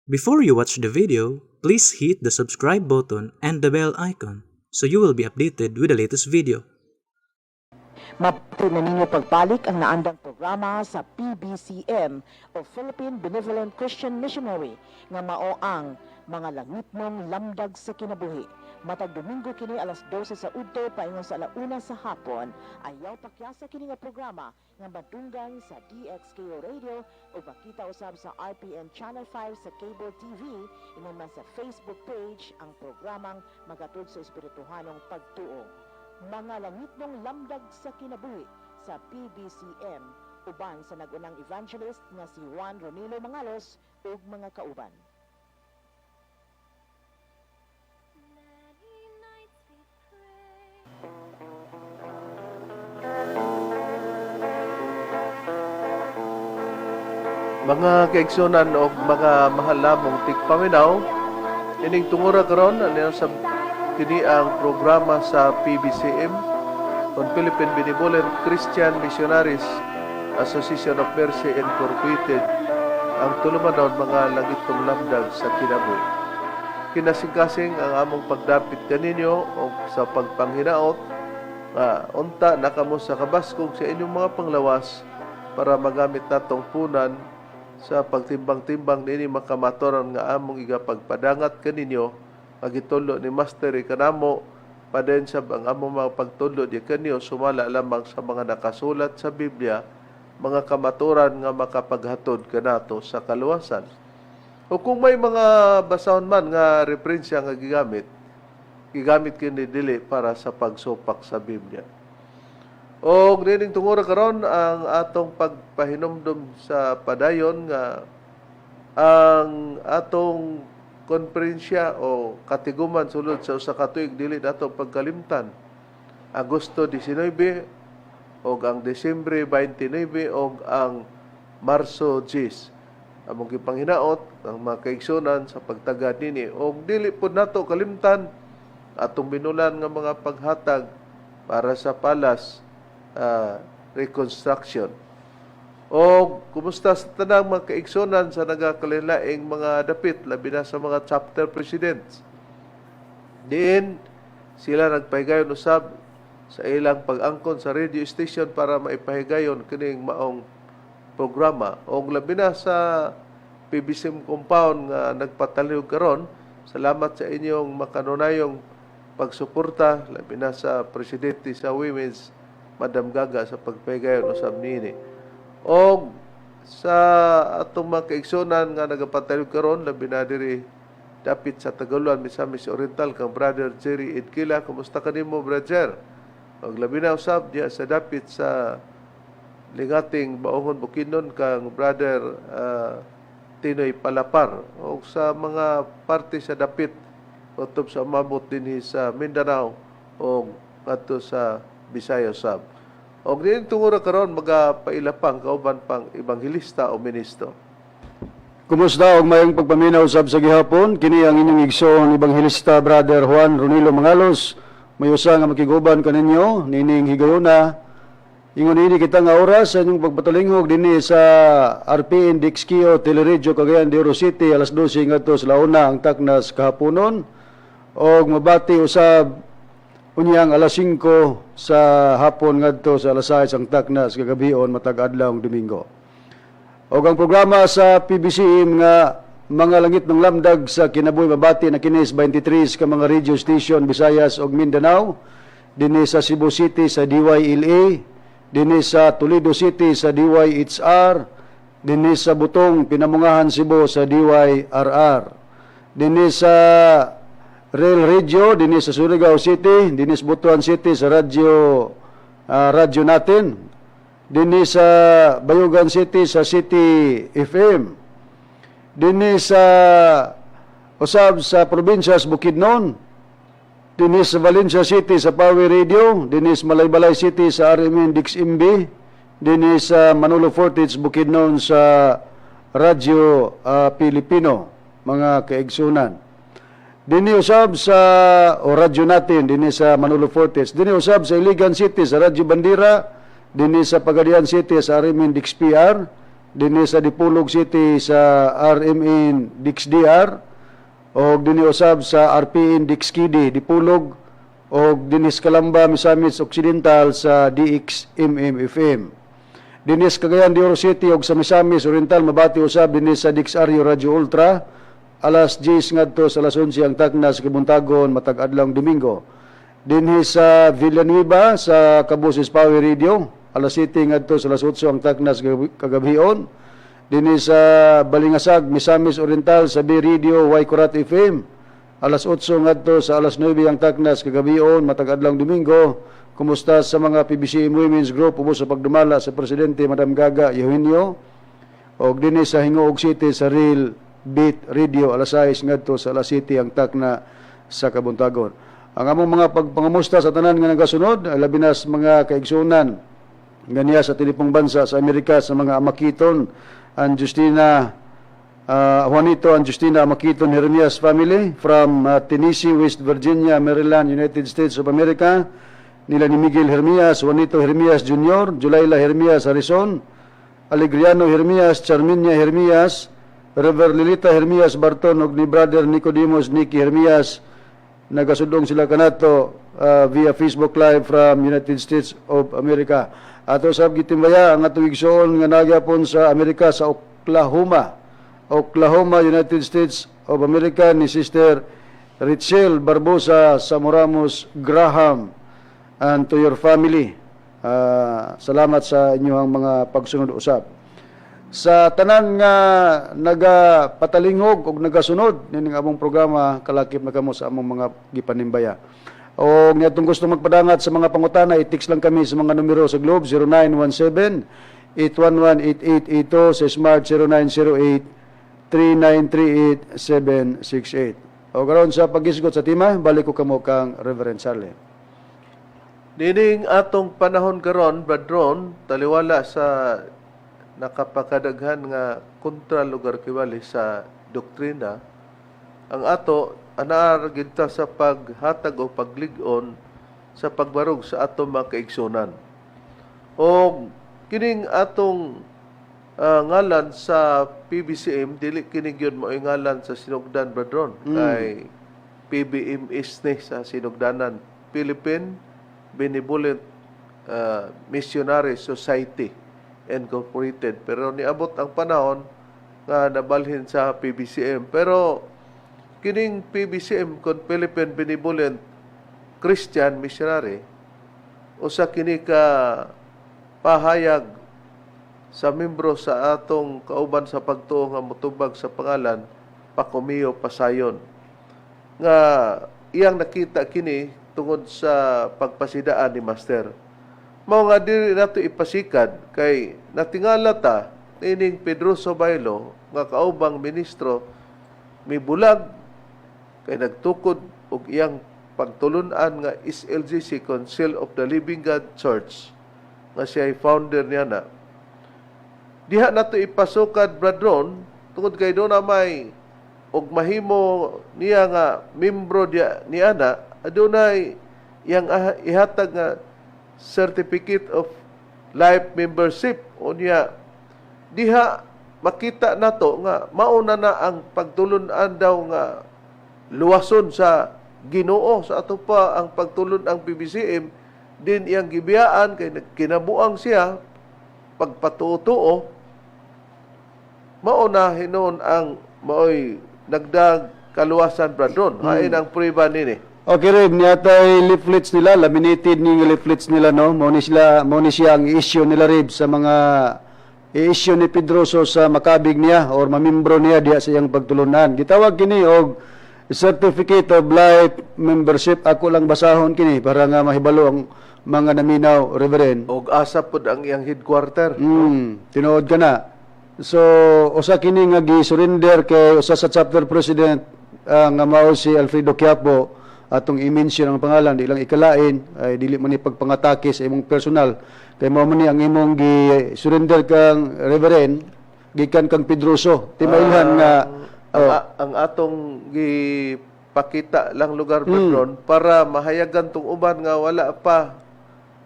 Before you watch the video, please hit the subscribe button and the bell icon so you will be updated with the latest video. Mabati na ninyo pagbalik ang naandang programa sa PBCM o Philippine Benevolent Christian Missionary nga mao ang Mga Langitnong Lamdag sa Kinabuhi. Matag Domingo kini alas 12 sa udto paingon sa alauna sa hapon. Ayaw pakyasa kini nga programa nga madunggan sa DXKO Radio o makita usab sa RPN Channel 5 sa Cable TV, ingon man sa Facebook page ang programang magatod sa espirituhanong pagtuo. Mga Langitnong Lamdag sa Kinabuhi sa PBCM uban sa nagunang evangelist nga si Juan Ronilo Mangalos ug mga kauban. Many nights we pray. Mga kaigsunan og mga mahal namong tigpaminaw, ining tungura karon ano sa kini ang programa sa PBCM on Philippine Benevolent Christian Missionaries Association of Mercy Incorporated, ang tulumanon Mga Langitong Lamdag sa Kinabuhi. Kinasingkasing ang among pagdapit kaninyo og sa pagpanghinaot nga unta na kamo sa kabaskog sa inyong mga panglawas para magamit natong punan sa pagtimbang-timbang niini makamaturan nga among igapagpadangat kaninyo nga gitudlo ni Master kanamo, padayon sab ang among mga pagtudlo di kanyo sumala lamang sa mga nakasulat sa Biblia, mga kamaturan nga makapaghatod kanato sa kaluwasan. O kung may mga basahon man nga referensya nga gigamit, gigamit kini dili para sa pagsupak sa Biblia. O nining tungura karon ang atong pagpahinumdom sa padayon nga ang atong konferensya o katiguman sulod sa usa ka tuig dili nato pagkalimtan. Agosto 19 og ang Desyembre 29 og ang Marso 10. Among gipanghinaot ang mga kaigsunan sa pagtagad nini og dili pud nato kalimtan atong binulan nga mga paghatag para sa palace reconstruction. O kumusta sa tanang mga kaigsunan sa nagakalainlaing mga dapit, labi na sa mga chapter presidents? Diin sila nagpahigayon usab sa ilang pag-angkon sa radio station para maipahigayon kining maong programa. Og labi na sa PBCM compound nga nagpatalihog karon, salamat sa inyong makanunayong pagsuporta, labi na sa presidente sa Women's, Madam Gaga, sa pagpahigayon usab niini. Og sa atong mga kaigsunan nga nagapatalihog karon, labi na diri dapit sa Tagaluan, Misamis Oriental, kang Brother Jerry Edkila. Kumusta kanimo, Brother? Og labi na usab diya sa dapit sa Lingating, Baungon, Bukidnon, kang Brother Tinoy Palapar, o sa mga parte sa dapit utob sa umabot dinhi sa Mindanao o ngadto sa Visayas sab. Og din tungura karon magapailapang kauban pang ebanghelista o ministro. Kumusta og mayong pagpaminaw sab sa gihapon? Kini ang inyong igsoon ebanghelista Brother Juan Ronilo Mangalos. May usa nga makiguban kaninyo nining higayona. Ingon ini kita nga oras sa inyong pagpatalinghog dinhi sa RPN DXKO Teleradyo Cagayan de Oro City, alas 12 ngadto sa launa ang taknas kahaponon og mabati usab unyang alas 5 sa hapon ngadto sa alas 6 ang taknas kagabion matag adlaw Domingo. Og ang programa sa PBCM nga Mga Langit ng Lamdag sa Kinabuhi mabati na kini sa 23 ka mga radio station Visayas ug Mindanao, dinhi sa Cebu City sa DYLA, dinhi sa Toledo City sa DYHR, dinhi sa Butong, Pinamungahan, Cebu sa DYRR, dinhi sa Rail Radio, dinhi sa Surigao City, dinhi sa Butuan City sa radyo natin, dinhi sa Bayugan City sa City FM, dinhi sa usab sa probinsya sa Bukidnon, dinhi sa Valencia City sa Power Radio, dinhi sa Malaybalay City sa RMN DXMB, dinhi sa Manolo Fortich, Bukidnon sa Radyo Pilipino, mga kaigsunan. Dinhi usab sa o radyo natin dinhi sa Manolo Fortich, dinhi usab sa Iligan City sa Radyo Bandera, dinhi sa Pagadian City sa RMN DXPR, Dinhi sa Dipolog City sa RMN DXDR og dinhi usab sa RPN DXKD Dipolog og dinhi sa Calamba, Misamis Occidental sa DXMM FM. Dinhi sa Cagayan de Oro City og sa Misamis Oriental mabati usab dinhi sa DXRU Radio Ultra alas 10 ngadto sa alas 11 ang takna sa kabuntagon matag adlawng Domingo. Dinhi sa Villanueva sa Kaboses Power Radio alas 7 ngadto sa alas 8 ang takna sa kagabhion. Dinhi sa Balingasag, Misamis Oriental sa B Radio Waikurat FM alas 8 ngadto sa alas 9 ang takna sa kagabhion matag adlawng Domingo. Kumusta sa mga PBCM Women's Group ubos sa pagdumala sa Presidente Madam Gaga Eugenio og dinhi sa Gingoog City sa Real Beat Radio alas 6 ngadto sa alas 7 ang takna sa kabuntagon. Ang among mga pagpangamusta sa tanan nga nagasunod, labi na sa mga kaigsunan nga niya sa tilipong bansa sa Amerika, sa mga Amakiton and Justina, Juanito and Justina Amakiton Jeremias family from Tennessee, West Virginia, Maryland, United States of America, nila ni Miguel Hermias, Juanito Hermias Jr., Julayla Hermias Harrison, Alegriano Hermias, Charminia Hermias, Rever Lilita Hermias Barton ug ni Brother Nicodemus Nicky Hermias. Nagasudong sila kanato via Facebook Live from United States of America. Ato sab gitimbaya ang atong igsoon nga nagyapon sa Amerika sa Oklahoma. Oklahoma, United States of America ni Sister Richelle Barbosa Samoramos Graham and to your family. Salamat sa inyong mga pagsunod usab. Sa tanan nga nagapatalingog og nagasunod nining among programa, kalakip na kamo sa among mga gipanimbaya. O niadtong gusto magpadangat sa mga pangutana, i-text lang kami sa mga numero sa Globe 0917 811-8882, sa Smart 0908 3938-768. O karon sa paghisgot sa tema, balik ko kamo kang Reverend Charlie. Nining atong panahon karon, Bradron, taliwala sa nakapakadaghan nga kontra lugar kiwali sa doktrina, ang ato anaa gid ta sa paghatag o paglig-on sa pagbarog sa atong mga kaigsunan. O kining atong ngalan sa PBCM, dili kini gyud mao'y ngalan sa sinugdan, Bradron, kay PBMS ni sa sinugdanan, Philippine Benevolent Missionary Society Incorporated, pero niabot ang panahon nga nabalhin sa PBCM. Pero kining PBCM kon Philippine Benevolent Christian Missionary, usa kini ka pahayag sa membro sa atong kauban sa pagtuo nga motubag sa pangalan Pacomio Pasayon nga iyang nakita kini tungod sa pagpasidaan ni Master. Mao nga dili nato ipasikad kay natingala ta ining Pedroso Baylo nga kaubang ministro mibulag kay nagtukod og iyang pagtulun-an nga SLGC, Council of the Living God Church, nga siya ay founder niya na. Diha nato ipasukad, Bradron, tungod kay doon na may og mahimo niya nga membro diya niya na adunay iyang ihatag nga certificate of life membership. Unya diha makita nato nga mauna na ang pagtulun-an daw nga luwason sa Ginoo. Sa ato pa ang pagtulun ang PBCM din iyang gibiyaan kay nagkinabuang siya pagpatuo-tuo. Mao na hinuon ang maoy nagdag kaluwasan, Bradron. Hain ang prueba nini? Okay, Rev, niyatay leaflets nila, laminated ni nga leaflets nila, no? Mao ni sila, mao ni siya ang issue nila, Rev, sa mga i-issue ni Pedroso sa makabig niya or mamimbro niya diha sa iyang pagtulunan. Gitawag kini og Certificate of Life Membership. Ako lang basahon kini para nga mahibalo ang mga naminaw, Reverend. Og asa pod ang iyang headquarter? Tinuod ka na. So, usa kini nga gi-surrender kay usa sa chapter president nga mao si Alfredo Quiapo. Atong i-mention ang pangalan, di lang ikalain ay dili man ni pagpangatake sa imong personal kay mao man ni ang imong gi-surrender kang Reverend gikan kang Pedroso timailhan nga Ang, oh, ang atong gipakita lang lugar, Bradron, para mahayagan tong uban nga wala pa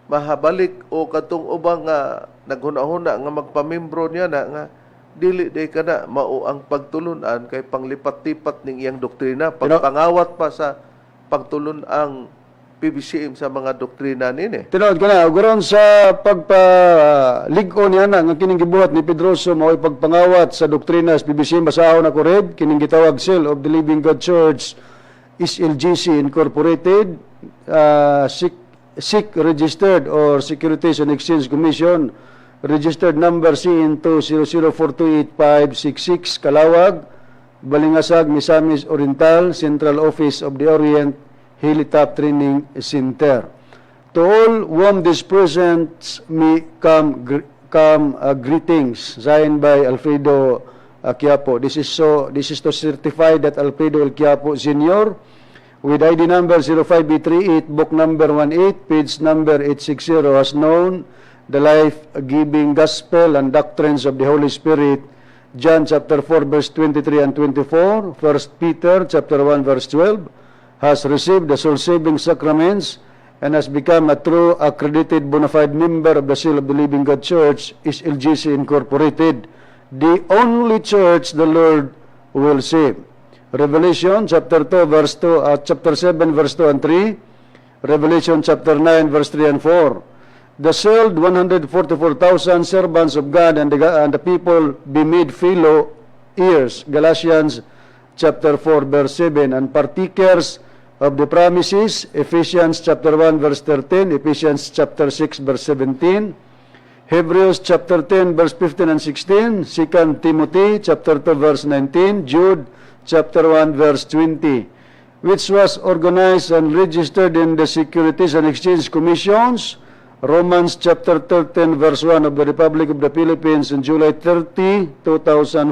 mahabalik o katong uban nga naghuna-huna nga magpamembro niya na nga. Dili day kana mao ang pagtulunan kay panglipat-lipat ning iyang doktrina, pagpangawat pa sa pagtulun-ang PBCM sa mga doktrina nini. Tinuod ka na, ug aron sa pagpalig-on niya na nga kining gibuhat ni Pedroso mao'y pagpangawat sa doktrina sa PBCM, basahon ako, Reb, kining gitawag Seal of the Living God Church SLGC Incorporated, SEC, SEC registered or Securities and Exchange Commission registered number CN 200428566, Kalawag, Balingasag, Misamis Oriental, Central Office of the Orient, Hilltop Training Center. To all whom this presents me come greetings, signed by Alfredo Quiapo. This is to certify that Alfredo L. Quiapo Sr. with ID number 05B38, book number 18, page number 860, has known the life-giving gospel and doctrines of the Holy Spirit, John chapter 4 verse 23 and 24, 1 Peter chapter 1 verse 12, has received the soul-saving sacraments and has become a true accredited bona fide member of the Seal of the Living God Church, SLGC Incorporated, the only church the Lord will save. Revelation chapter 2 verse 2, chapter 7 verse 2 and 3, Revelation chapter 9 verse 3 and 4. The sealed 144,000 servants of God and the people be made fellow heirs. Galatians chapter 4 verse 7, and partakers of the promises, Ephesians chapter 1 verse 13, Ephesians chapter 6 verse 17, Hebrews chapter 10 verse 15 and 16, 2 Timothy chapter 2 verse 19, Jude chapter 1 verse 20, which was organized and registered in the Securities and Exchange Commissions, Romans chapter 13 verse 1 of the Republic of the Philippines on July 30, 2004,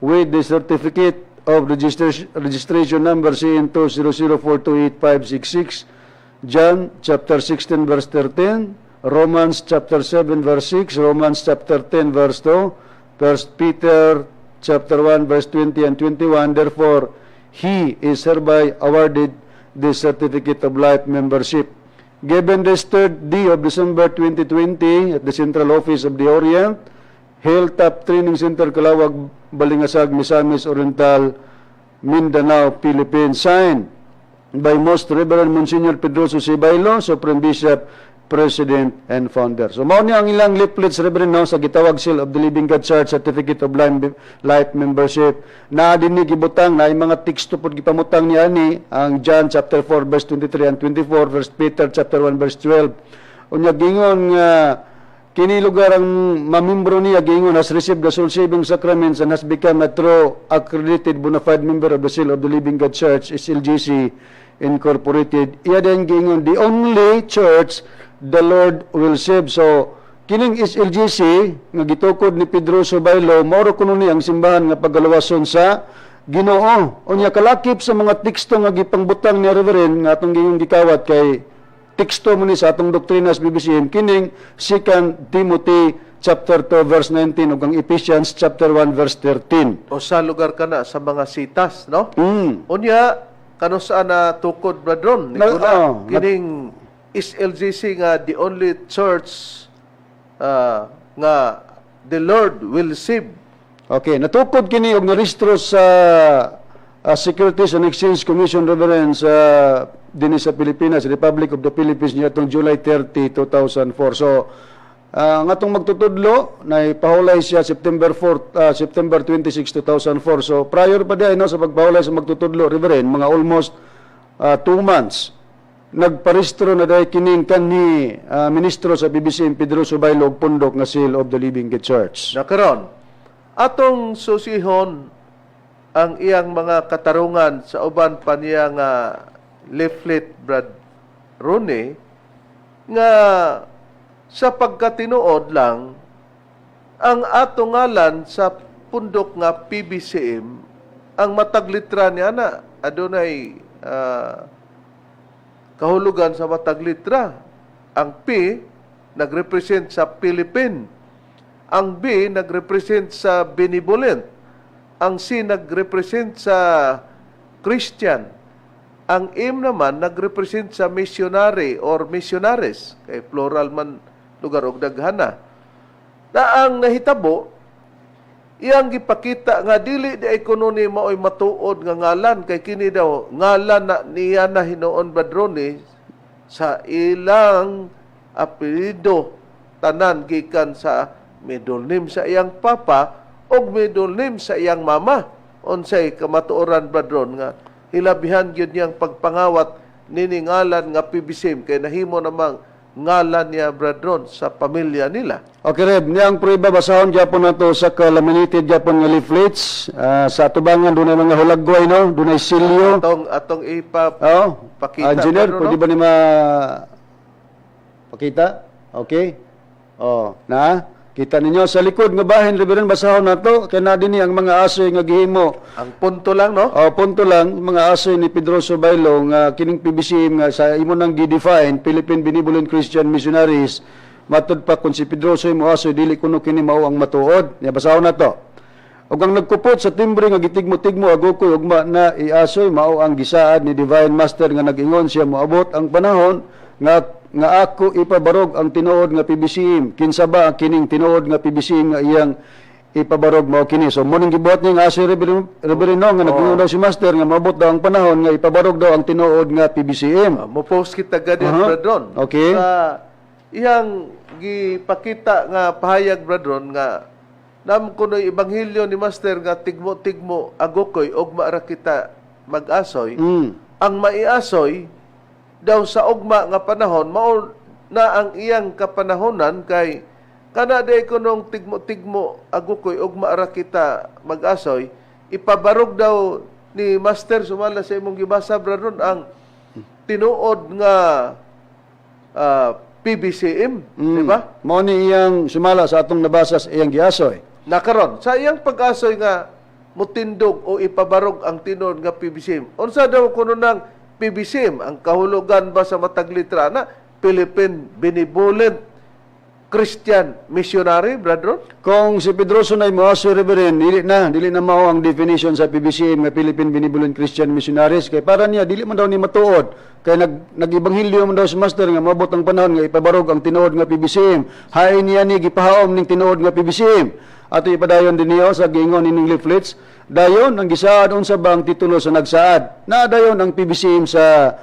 with the certificate of registration number CN 200428566, John chapter 16 verse 13, Romans chapter 7 verse 6, Romans chapter 10 verse 2, 1 Peter chapter 1 verse 20 and 21. Therefore, he is hereby awarded the certificate of life membership. Given this third day of December 2020 at the Central Office of the Orient, Hilltop Training Center, Kalawag, Balingasag, Misamis Oriental, Mindanao, Philippines. Signed by Most Reverend Monsignor Pedroso C. Bailo, Supreme Bishop, President, and Founder. So, mao niya ang ilang leaflets, Reverend, no, sa gitawag Seal of the Living God Church, Certificate of Life Membership. Na din ni gibutang, na mga teksto pod gipamutang niya ni, ang John chapter 4, verse 23 and 24, First Peter chapter 1, verse 12. Unya gingon nga kini lugar ang mamimbro niya, gingon has received the soul-saving sacraments and has become a true accredited bona fide member of the Seal of the Living God Church, SLGC Incorporated. Iya din gingon, the only church the Lord will save. So, kining SLGC nga gitukod ni Pedro Subaylo, mao kuno ni ang simbahan nga pagaluwason sa Ginoo. Unya kalakip sa mga teksto nga gipangbutang ni Reverend nga atong gingong gikawat kay teksto mo ni sa atong doktrina sa PBCM, kining 2 Timothy chapter 2 verse 19 ug ang Ephesians chapter 1 verse 13. O sa lugar ka na sa mga sitas, no? Unya, kano saan na tukod, Bradron? Ni kuna, kining SLGC nga the only church nga the Lord will save. Okay, natukod kini og narehistro sa Securities and Exchange Commission, Reverend, sa dinhi sa Pilipinas, Republic of the Philippines, niadtong July 30, 2004. So, ang atong magtutudlo na ipahulay siya September 4, September 26, 2004. So, prior pa diay, no, sa pagpahulay sa magtutudlo, Reverend, mga almost 2 months nagparehistro na dahil kining kanhi ministro sa PBCM Pedro Subaylo og pundok nga Seal of the Living God Church. Na karon atong susihon ang iyang mga katarungan sa uban pa niya nga leaflet, Brad Rooney, nga sa pagkatinuod lang ang ato ngalan sa pundok nga PBCM, ang matag litra niya na adunay kahulugan sa matag litra. Ang P nagrepresent sa Philippine. Ang B nagrepresent sa benevolent. Ang C nagrepresent sa Christian. Ang M naman nagrepresent sa missionary or missionaries. Kay plural man lugar og daghana. Na ang nahitabo, Iyang gipakita nga dili di ay kuno ni maoy matuod nga ngalan, kay kini daw ngalan na niya na hinuon, Brad Ronnie, sa ilang apelyido tanan gikan sa middle name sa iyang papa ug middle name sa iyang mama. Unsay kamatuoran, Brad Ron, nga hilabihan gyud niyang pagpangawat nini ngalan nga PBCM kay nahimo namang ngalan niya, Brad Ron, sa pamilya nila? Okay, Reb, niyang prueba, basahon gyapon nato sa laminated gyapon nga leaflets. Sa atubangan dunay mga hulagway, no, dunay silyo. Atong atong ipa Oh, pakita, engineer, Brad Ron, pwede no? ba ni ma pakita? Okay. Oh, na kita ninyo sa likod nga bahin, Reverend, basahon nato kay na dinhi ang mga asoy nga gihimo. Ang punto lang, no? Oh, punto lang, mga asoy ni Pedroso Baylo nga kining PBCM nga sa imo nang gi-define Philippine Benevolent Christian Missionaries, matud pa kung si Pedroso mo asoy, dili kuno kini mao ang matuod. Nya basahon nato. Ug ang nagkupot sa timbre nga gitigmo-tigmo agukoy ugma na iasoy mao ang gisaad ni Divine Master nga nag-ingon siya moabot ang panahon nga nga ako ipabarog ang tinuod nga PBCM. Kinsa ba ang kining tinuod nga PBCM nga iyang ipabarog? Mao kini. So mo ning gibuhat niya nga asoy, Reverend, no, nga nag-ingon daw si Master nga moabot daw ang panahon nga ipabarog daw ang tinuod nga PBCM. Mo post kita gadi, Brad Ron. Sa iyang gipakita nga pahayag, Brad Ron, nga nam kuno'y ebanghelyo ni Master nga tigmo-tigmo agukoy ugma ra kita mag-asoy. Ang maiasoy daw sa ugma nga panahon mao na ang iyang kapanahonan, kay kana day kunong tigmo-tigmo agukoy ugma ra kita mag-asoy, ipabarog daw ni Master sumala sa imong gibasa, Brad Ron, ang tinuod nga PBCM, di ba? Mao ni iyang sumala sa atong nabasa sa iyang giasoy. Nakaron sa iyang pag-asoy nga mutindog o ipabarog ang tinuod nga PBCM. Unsa daw kuno ng PBCM? Ang kahulugan ba sa matag litra na Philippine Benevolent Christian Missionary, Brad Ron? Kung si Pedroso na moasoy, Reverend, dili na mao ang definition sa PBCM nga Philippine Benevolent Christian Missionaries, kay para niya dili man daw ni matuod kay nag-ebanghelyo man daw si Master nga moabot ang panahon nga ipabarog ang tinuod nga PBCM. Hain niya ni gipahaom ning tinuod nga PBCM. Ato ipadayon din niyo sa giingon ining leaflets. Dayon ang gisaad, unsa ba ang titulo sa nagsaad? Na dayon ang PBCM sa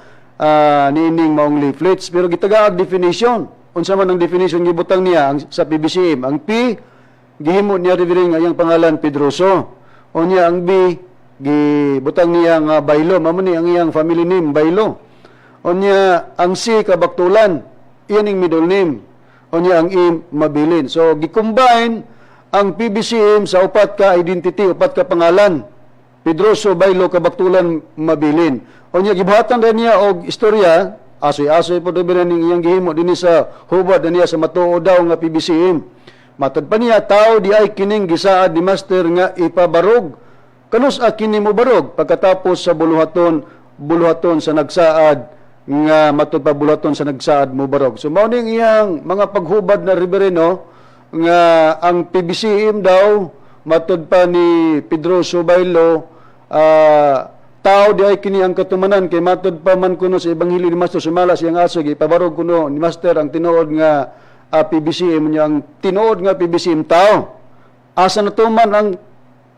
niining maong leaflets, pero gitagaag definition. Unsa man ang definition gibutang niya sa PBCM? Ang P, gihimo niya, Reverend, nga iyang pangalan Pedroso. Unya ang B, gibutang niya nga Baylo, mao ni ang iyang family name, Baylo. Unya ang C, Kabaktulan, iyan ang middle name. Unya ang E, Mabilin. So gi-combine ang PBCM sa upat ka identity, upat ka pangalan. Pedroso, Baylo, Kabaktulan, Mabilin. Unya gibuhatan rin niya og istorya, asoy-asoy po Reverend ning iyang gihimo dinhi sa hubad niya sa matuod daw nga PBCM. Matod pa niya, tao di ay kining gisaad ni Master nga ipabarog. Kanus a kini mo barog? Pagkatapos sa buluhaton, buluhaton sa nagsaad nga matod pa buluhaton sa nagsaad mo barog. So mao ning iyang mga paghubad na, Reverend, no, nga ang PBCM daw matod pa ni Pedroso Baylo, tao di ay kini ang katumanan kay matod pa man kuno sa ebanghelyo ni Master sumala siyang aso ipabarog kuno ni Master ang tinuod nga PBCM niya. Ang tinuod nga PBCM tao, asa natuman ang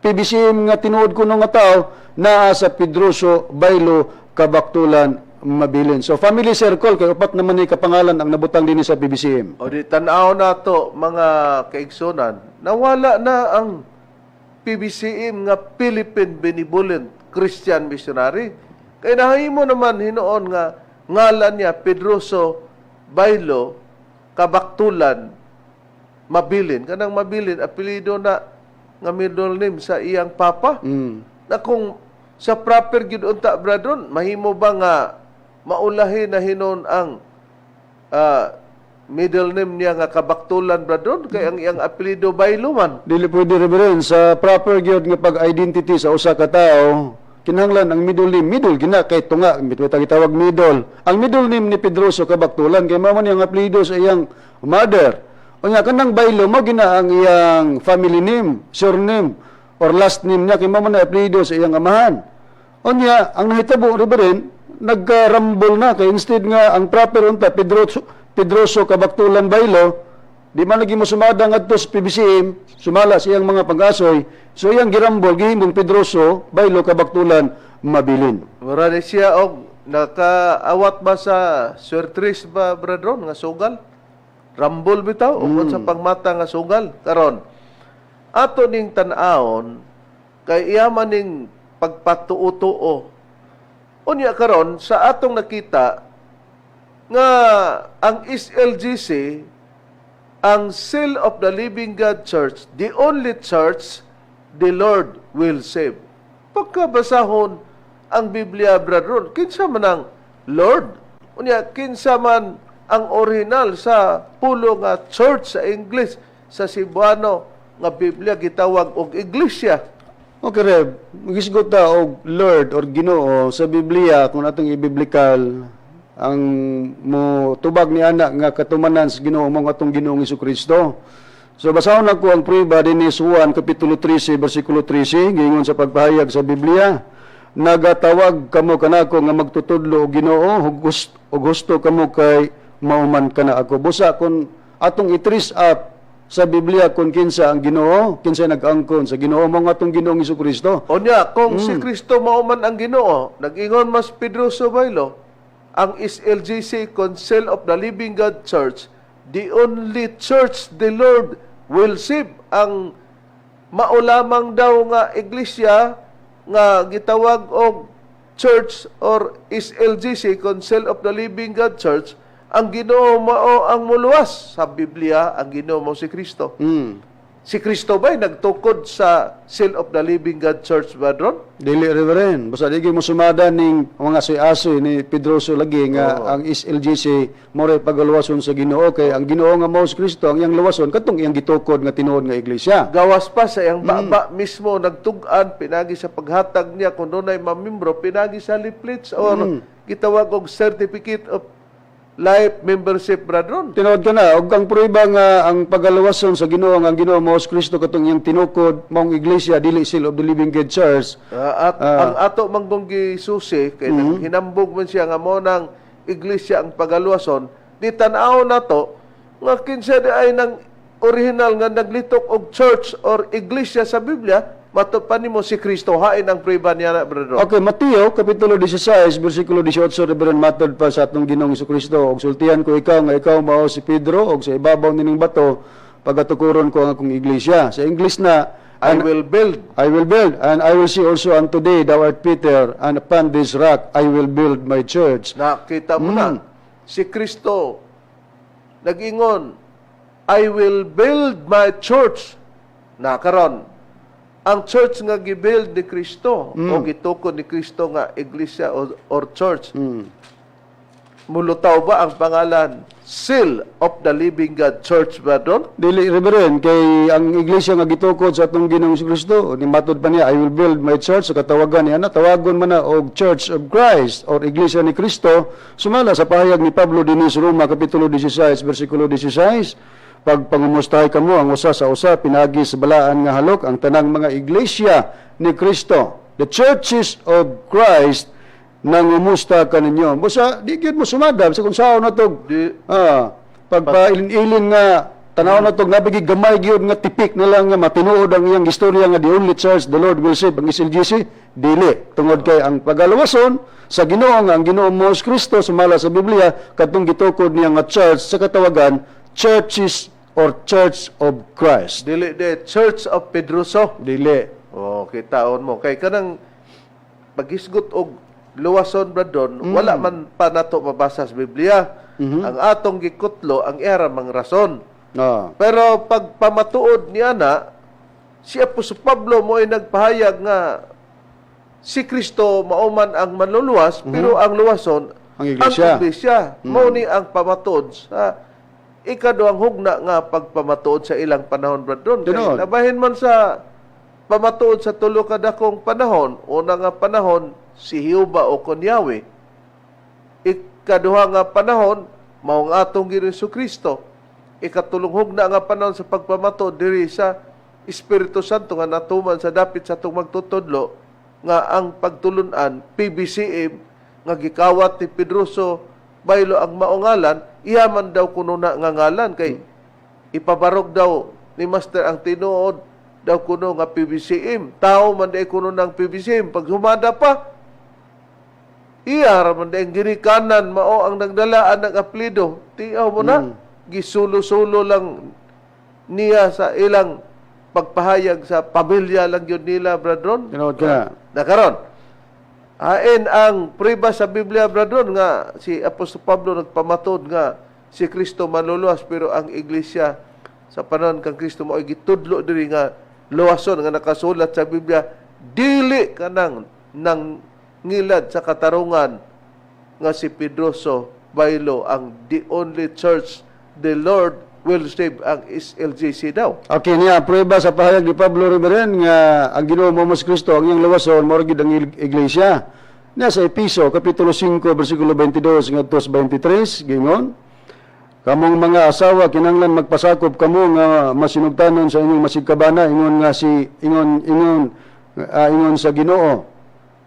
PBCM nga tinuod kuno nga tao? Naa sa Pedroso, Baylo, Kabaktulan, Mabilin. So family circle kay upat naman ni kapangalan ang nabutang dinhi sa PBCM. O di tan-aw na to, mga kaigsunan, nawala na ang PBCM nga Philippine Benevolent Christian Missionary. Kay nahimo naman hinuon nga ngalan niya Pedroso, Baylo, Kabaktulan, Mabilin. Kanang Mabilin, apelyido na nga middle name sa iyang papa. Na kung sa proper gyud unta, Brad Ron, mahimo ba nga maulahi na hinon ang middle name niya nga Kabaktulan, Brad Ron, kay ang iyang apelyido Baylo man? Dili pwede, Reverend. Sa proper gyud nga pag-identity sa usa ka tawo, kinahanglan ang middle name, middle gina kay tunga, mitwita gitawag middle. Ang middle name ni Pedroso Kabaktulan kay mao man iyang apelyido sa iyang mother. Unya kanang Baylo mo gina ang iyang family name, surname or last name niya kay mao man ang apelyido sa iyang amahan. Unya ang nahitabo, Reverend, nagka-rumble na kay instead nga ang proper unta Pedroso, Pedroso Kabaktulan Baylo, Di man lagi mosumada ngadto sa PBCM, sumala sa iyang mga pag-asoy, so iyang girambol gihimong Pedroso Baylo Kabaktulan Mabilin. Mura ni siya og nakaawat ba sa Swertres ba, brethren, nga sugal? Rambol bitaw o sa pangmata nga sugal karon. Ato ning tan-awon kay iya man ning pagpatuo-tuo. Unya karon sa atong nakita nga ang SLGC, ang Seal of the Living God Church, the only church the Lord will save. Pagkabasahon ang Biblia, brethren, kinsa man ang Lord? Unya, kinsa man ang original sa pulo nga church sa English, sa Cebuano nga Biblia gitawag og iglesia? Okay, Rev. Magisgot ta og Lord or Ginoo sa Biblia kung atong ibiblikal ang mo tubag ni ana nga katumanan sa Ginoo mo atong Ginoong Kristo. So basahon nako ang prueba dinhi sa Juan kapitulo 13 bersikulo 13, giingon sa pagpahayag sa Biblia, "Nagatawag kamo kanako nga magtutudlo og Ginoo ug husto kamo kay mauman kana ako." Busa kung atong i-trace up sa Biblia kung kinsa ang Ginoo, kinsa nag-angkon sa Ginoo mo atong Ginoong Kristo. Unya, kung si Kristo mao man ang Ginoo, nag-ingon mas Pedroso Baylo, ang SLGC, Council of the Living God Church, the only church the Lord will save, ang mao lamang daw nga iglesia nga gitawag og church or SLGC, Council of the Living God Church, ang Ginoo mao ang muluwas. Sa Biblia, ang Ginoo mao si Kristo. Si Kristo ba'y nagtukod sa Seal of the Living God Church ba dron? Dili, Reverend. Basta di mo sumada ning mga asoy-asoy ni Pedroso lagi nga ang SLGC mao ray pagaluwason sa Ginoo, kay ang Ginoo nga mao si Kristo, ang iyang luwason katong iyang gitukod nga tinuod nga iglesia. Gawas pa sa iyang baba mismo nagtug-an pinagi sa paghatag niya kung dunay mamimbro pinagi sa leaflets or gitawag og certificate of life membership, brethren. Tinuod ka na og ang prueba nga ang pagaluwason sa Ginoo nga ang Ginoo mao si Kristo katong iyang tinukod maong iglesia, dili Seal of the Living God Church. At ang ato manggong gisusi kay hinambog man siya nga mao nang iglesia ang pagaluwason, di tan-aw nato nga kinsa di ay nang original nga naglitok og church or iglesia sa Biblia. Matud pa nimo si Kristo. Hain ang prueba niya na, brethren? Okay, Mateo kapitulo 16 bersikulo 18, Reverend, matod pa sa atong Ginoong Kristo, "Og sultihan ko ikaw nga ikaw mao si Pedro og sa ibabaw nining bato pagatukuron ko ang akong iglesia." Sa English na I will build. "I will build, and I will say also unto thee, thou art Peter, and upon this rock I will build my church." Nakita mo na, si Kristo nag-ingon, "I will build my church." Na karon, ang church nga gibuild ni Kristo o gitukod ni Kristo nga iglesia or church, mulutaw ba ang pangalan Seal of the Living God Church ba doon? Dili, Reverend, kay ang iglesia nga gitukod sa atong Ginoong Kristo, ni matod pa niya, "I will build my church," sa katawagan niya na, tawagon man na og Church of Christ or Iglesia ni Kristo, sumala sa pahayag ni Pablo dinhi sa Roma, Kapitulo 16, versikulo 16, "Pagpangumustahay kamo ang usa sa usa, pinagi sa balaan nga halok, ang tanang mga iglesia ni Kristo." The churches of Christ nangumusta kaninyo. Busa, di gyud mo sumada, sa kung saan na to, Di, pagpailin-ilin nga tanaw na to nabigi gamay gyud nga tipik na lang nga matinuod ang iyang istorya nga the only church the Lord will save ang SLGC, dili, tungod kay ang pagaluwason sa Ginoo nga ang Ginoo mo si Kristo sumala sa Biblia katong gitukod niya nga church sa katawagan churches or Church of Christ. Dili de Church of Pedroso. Dili. Oh, kitaon mo kay kanang paghisgot og luwason, bradon, wala man pa nato mabasa sa Biblia. Ang atong gikutlo ang era mang rason. Pero pag pamatuod niya na si Apostol Pablo mo ay nagpahayag nga si Kristo mao man ang manluluwas, pero ang luwason ang iglesia. Ang iglesia. Mao ni ang pamatuod sa ikaduhang hugna nga pagpamatuod sa ilang panahon, bradon. Kay Tinuod. nabahin man sa pamatuod sa tulo ka dakong panahon. Una nga panahon si Jehova o kon Yahweh. Ikaduha nga panahon mao ang atong Ginoong Kristo. Ikatulong hugna nga panahon sa pagpamatuod diri sa Espiritu Santo nga natuman sa dapit sa atong magtutudlo nga ang pagtulunan PBCM nga gikawat ni Pedroso Baylo ang maungalan, iya man daw kuno na nga ngalan kay Ipabarog daw ni Master ang tinuod daw kuno nga PBCM. Tao man di kuno ng PBCM. Pag humada pa, iya ra man di ang ginikanan mao ang nagdalaan ng apelyido. Tiaw mo na, gisulo-sulo lang niya sa ilang pagpahayag sa pamilya lang yun nila, Bradron. Tinuod ka. Nakaron. Hain ang priba sa Biblia, Bradron, nga si Apostol Pablo nagpamatod nga si Kristo manluluwas, pero ang iglesia sa panahon kang Kristo mao gitudlo diri nga luwason nga nakasulat sa Biblia, dili kanang nang ngilad sa katarungan nga si Pedroso Bailo ang the only church the Lord will save ang SLGC daw. Okay niya prueba sa pahayag ni Pablo Riveren nga ang Ginoo mo mas Kristo ang iyang lawason mao ra gyud ang iglesia. Niya sa Episo kapitulo 5 bersikulo 22 ngadto sa 23 gingon, kamong mga asawa kinahanglan magpasakop kamo nga masinugtanon sa inyong masigkabana ingon nga si ingon ingon ingon sa Ginoo.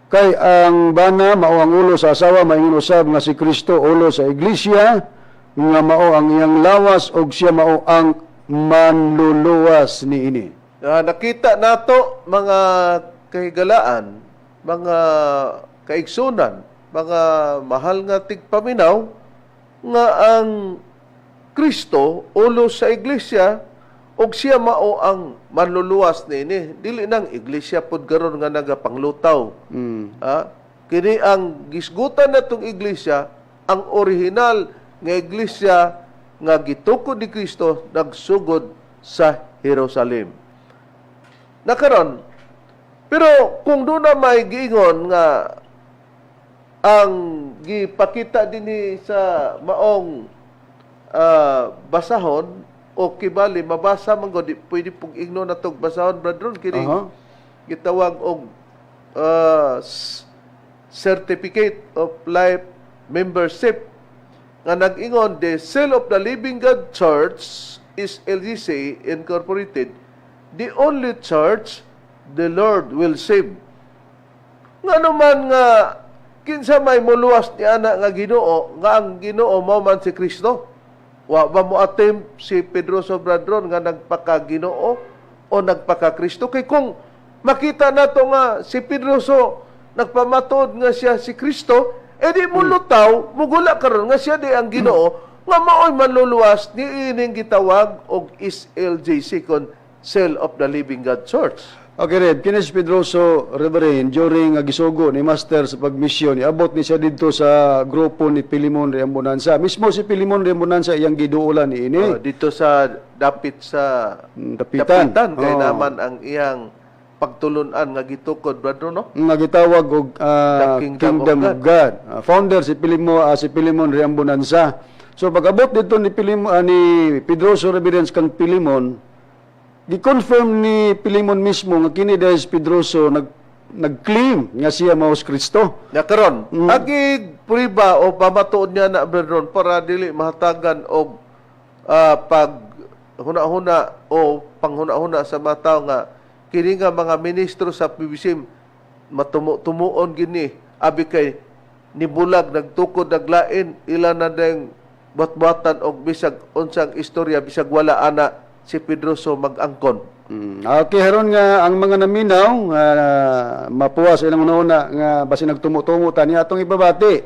Kay ang bana mao ang ulo sa asawa, maingon usab nga si Kristo ulo sa iglesia nga mao ang iyang lawas ug siya mao ang manluluwas niini. Nakita nato mga kahigalaan, mga kaigsunan, mga mahal nga tigpaminaw nga ang Kristo ulo sa iglesia ug siya mao ang manluluwas niini. Dili nang iglesia pud karon nga nagapanglutaw. Ah, kini ang gisgutan natong iglesia, ang orihinal nga iglesia nga gitukod ni Kristo nagsugod sa Jerusalem. Nakaron, pero kung doon na may giingon nga ang gipakita dinhi sa maong basahon o kibali mabasa man gud, di pwede pug igno na tog basahon, brethren, kini gitawag og certificate of life membership nga nag-ingon the Seal of the Living God Church is LGC Incorporated, the only church the Lord will save. Nga naman nga kinsa may muluwas ni ana nga Ginoo, nga ang Ginoo mao man si Kristo? Wa ba mo attempt si Pedro Sobradron nga nagpaka-Ginoo o nagpaka-Kristo? Kay kung makita nato nga si Pedroso nagpamatod nga siya si Kristo, edi mulutaw, mugula karon nga siya di ang Ginoo nga maoy manluluwas ni ining gitawag og SLJC kon Cell of the Living God Church. Okay, Reb, kini si Pedroso Reverend, during gisugo ni Master sa pagmisyon, iabot ni siya didto sa grupo ni Pilimon Reambonanza. Mismo si Pilimon Reambonanza iyang giduolan ni ini. Oh, dito sa dapit sa Dapitan. Dapitan kay Oo. naman ang iyang pagtulunan nga gitukod, brother, no? Nga gitawag og The Kingdom Kingdom of of God. Founder si Pilimo si Pilimon Reambonanza. So pag-abot dito ni Pilim ni Pedroso Reverend kang Pilimon, gi-confirm ni Pilimon mismo nga kini dahil si Pedroso nag-claim nga siya mao si Kristo. Ya karon, agig priba o pamatuod niya na, brother, para dili mahatagan og pag huna-huna o panghuna-huna sa mga tao nga kini nga mga ministro sa PBCM matumo-tumuon gini abi kay nibulag nagtukod naglain ila na deng buhat-buhatan og bisag unsang istorya bisag wala ana si Pedroso mag-angkon. Okay, haron nga ang mga naminaw nga mapuwa sa ilang una nga basin nagtumo-tumo tani atong ibabati.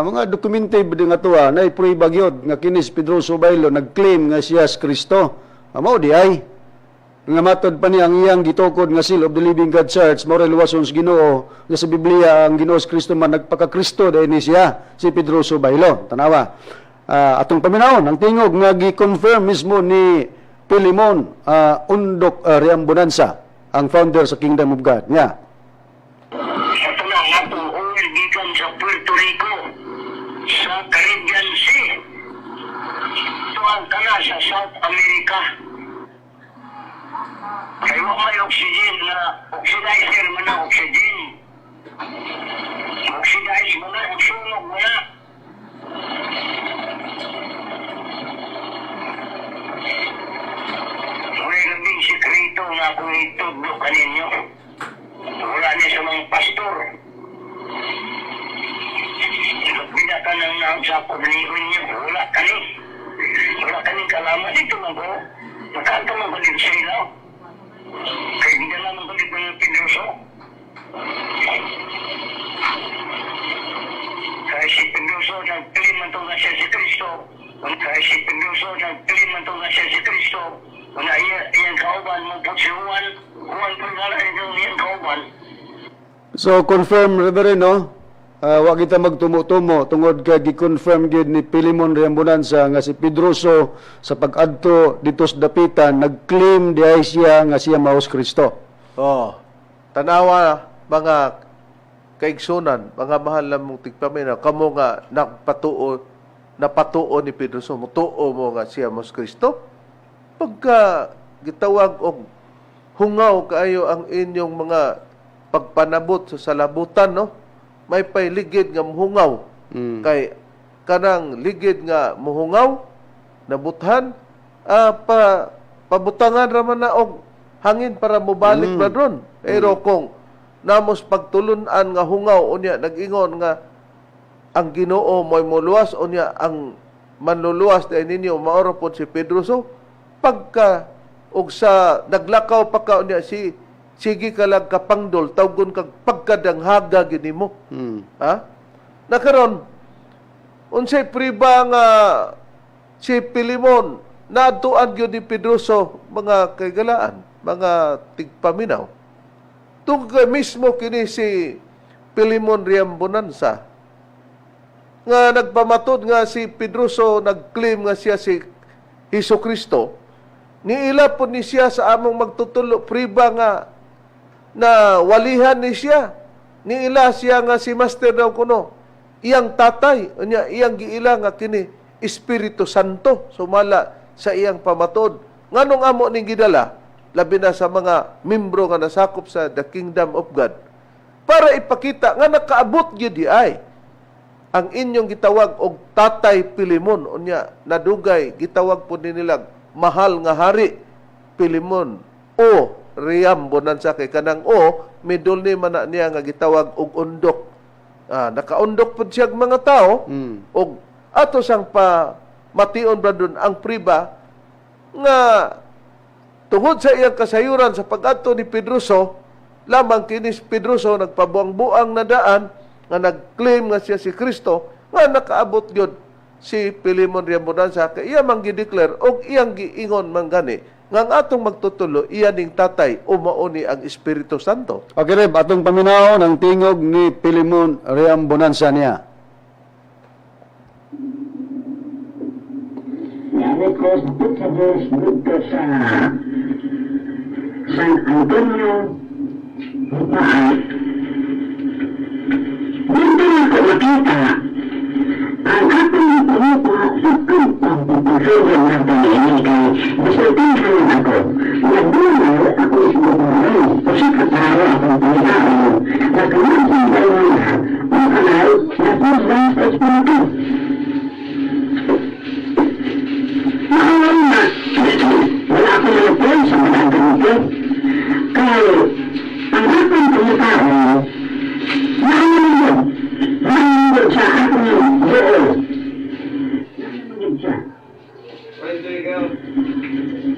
Mga dokumente ba nga tuwa na ipruiba gyud nga kini si Pedroso Bailo nag-claim nga siya si Kristo. Mao di ay nga matod pa niya ang iyang gitukod nga Seal of the Living God Church mao ray luwason sa Ginoo nga sa Biblia ang Ginoo si Kristo man nagpaka-Kristo dahil ni siya si Pedroso Bailo. Tanawa. Atong paminawon ang tingog nga gi-confirm mismo ni Pilimon Undok Reambonanza, ang founder sa Kingdom of God niya. Ito na ang atong oil gikan sa Puerto Rico sa Caribbean Sea. Ito ang kana sa South America. Kay wa may oxygen na oxidizer man ang oxygen. Oxidize mo na, sunog mo na. Wala labing sikreto nga akong itudlo kaninyo. Wala ni sa mga pastor. Pinaka nang nagsapod ni niyo. Wala kani. Wala. Wala kaning kalaman dito man ko. Nakaanto man ko dito sa ilaw. Kaya gidala man ko dito ng Pedroso. Kaya si Pedroso, nagpilim man to nga siya si Kristo. Kaya si Pedroso, nagpilim man to nga siya si Kristo. Una iya, iyang kauban mo po si Juan. Juan po nga lang iyang kauban. So confirm, Reverend, no? Wa kita magtumo-tumo tungod kay gi-confirm gyud ni Pilimon Riambonanza nga si Pedroso sa pag-adto dito sa Dapitan nag-claim diay siya nga siya maos Kristo. Oh, tanawa mga kaigsunan, mga mahal na mong tigpaminaw, kamo nga nagpatuo, napatuo ni Pedro so mutuo mo nga siya mos Kristo. Pagka gitawag og hungaw kaayo ang inyong mga pagpanabot sa salabutan, no? May payligid nga muhungaw. Kay kanang ligid nga muhungaw, nabuthan, pa pabutangan ra man na og hangin para mobalik mm. Ron. Pero kung namos pagtulun-an nga hungaw unya nag-ingon nga ang Ginoo mo'y moluwas unya ang manluluwas dahil ninyo maoro pod si Pedro so pagka og sa naglakaw pa ka unya si sige ka lang kapangdol tawgon kag pagkadanghaga gini mo. Ha nakaron unsay priba nga si Pilimon naadtuan gyud ni Pedroso, mga kaigalaan, mga tigpaminaw, tungkol mismo kini si Pilimon Riambonanza nga nagpamatod nga si Pedroso nag-claim nga siya si Hesus Kristo, niila po ni siya sa among magtutulo priba nga na walihan ni siya, niila siya nga si Master daw kuno iyang tatay, unya iyang giila nga kini Espiritu Santo sumala sa iyang pamatod. Nganong amo ning gidala labi na sa mga membro nga nasakop sa the Kingdom of God para ipakita nga nakaabot gyud di ay ang inyong gitawag og Tatay Pilimon, unya nadugay gitawag po ni nilang mahal nga hari Pilimon o Riam Bonanza, kay kanang o middle name man na niya nga gitawag og undok. Nakaundok pud siya og mga tao og ato sang pa mation brandon ang priba nga tungod sa iyang kasayuran sa pag-adto ni Pedroso lamang kini si Pedroso nagpabuang-buang na daan nga nag-claim nga siya si Kristo nga nakaabot gyud si Pilimon Riambonanza kay iya man gi-declare og iyang giingon man gani nga ang atong magtutulo iya ning tatay o mao ni ang Espiritu Santo. Okay, Rev, atong paminaw ng tingog ni Pilimon Riambonanza niya. Niabot ko sa Pizza dito sa San Antonio, Bataan. Dito na ko makita ang akong pangupa sa pagpapagpagpagpag na pag-inig kay bisultihan ako. Nagdunol ako sa bubuhay o sa katao akong pangitaon na kamasang dalawa na ang kanal na pagdang sa Espiritu. Maawa na. Wala ako nalapon sa mga ganito. Kaya, ang akong pangitaon, maawa Maawa sa akong buo. Maawa siya.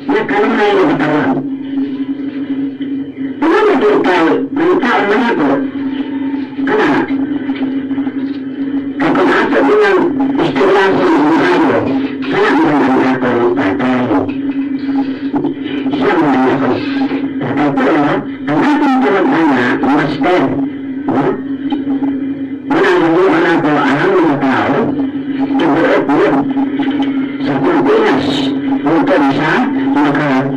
Nakalunay na katawan. Ano na din kay ang tao man ako, kana, kay kung ato nilang istoryahin ang maayo, kana man ang akong tatay. Siya man ang akong tatay. Pero, ang akong kamag-anak, master, no? Mananaguan ako ang mga tao, tibuok yun sa Pilipinas, bukod sa maka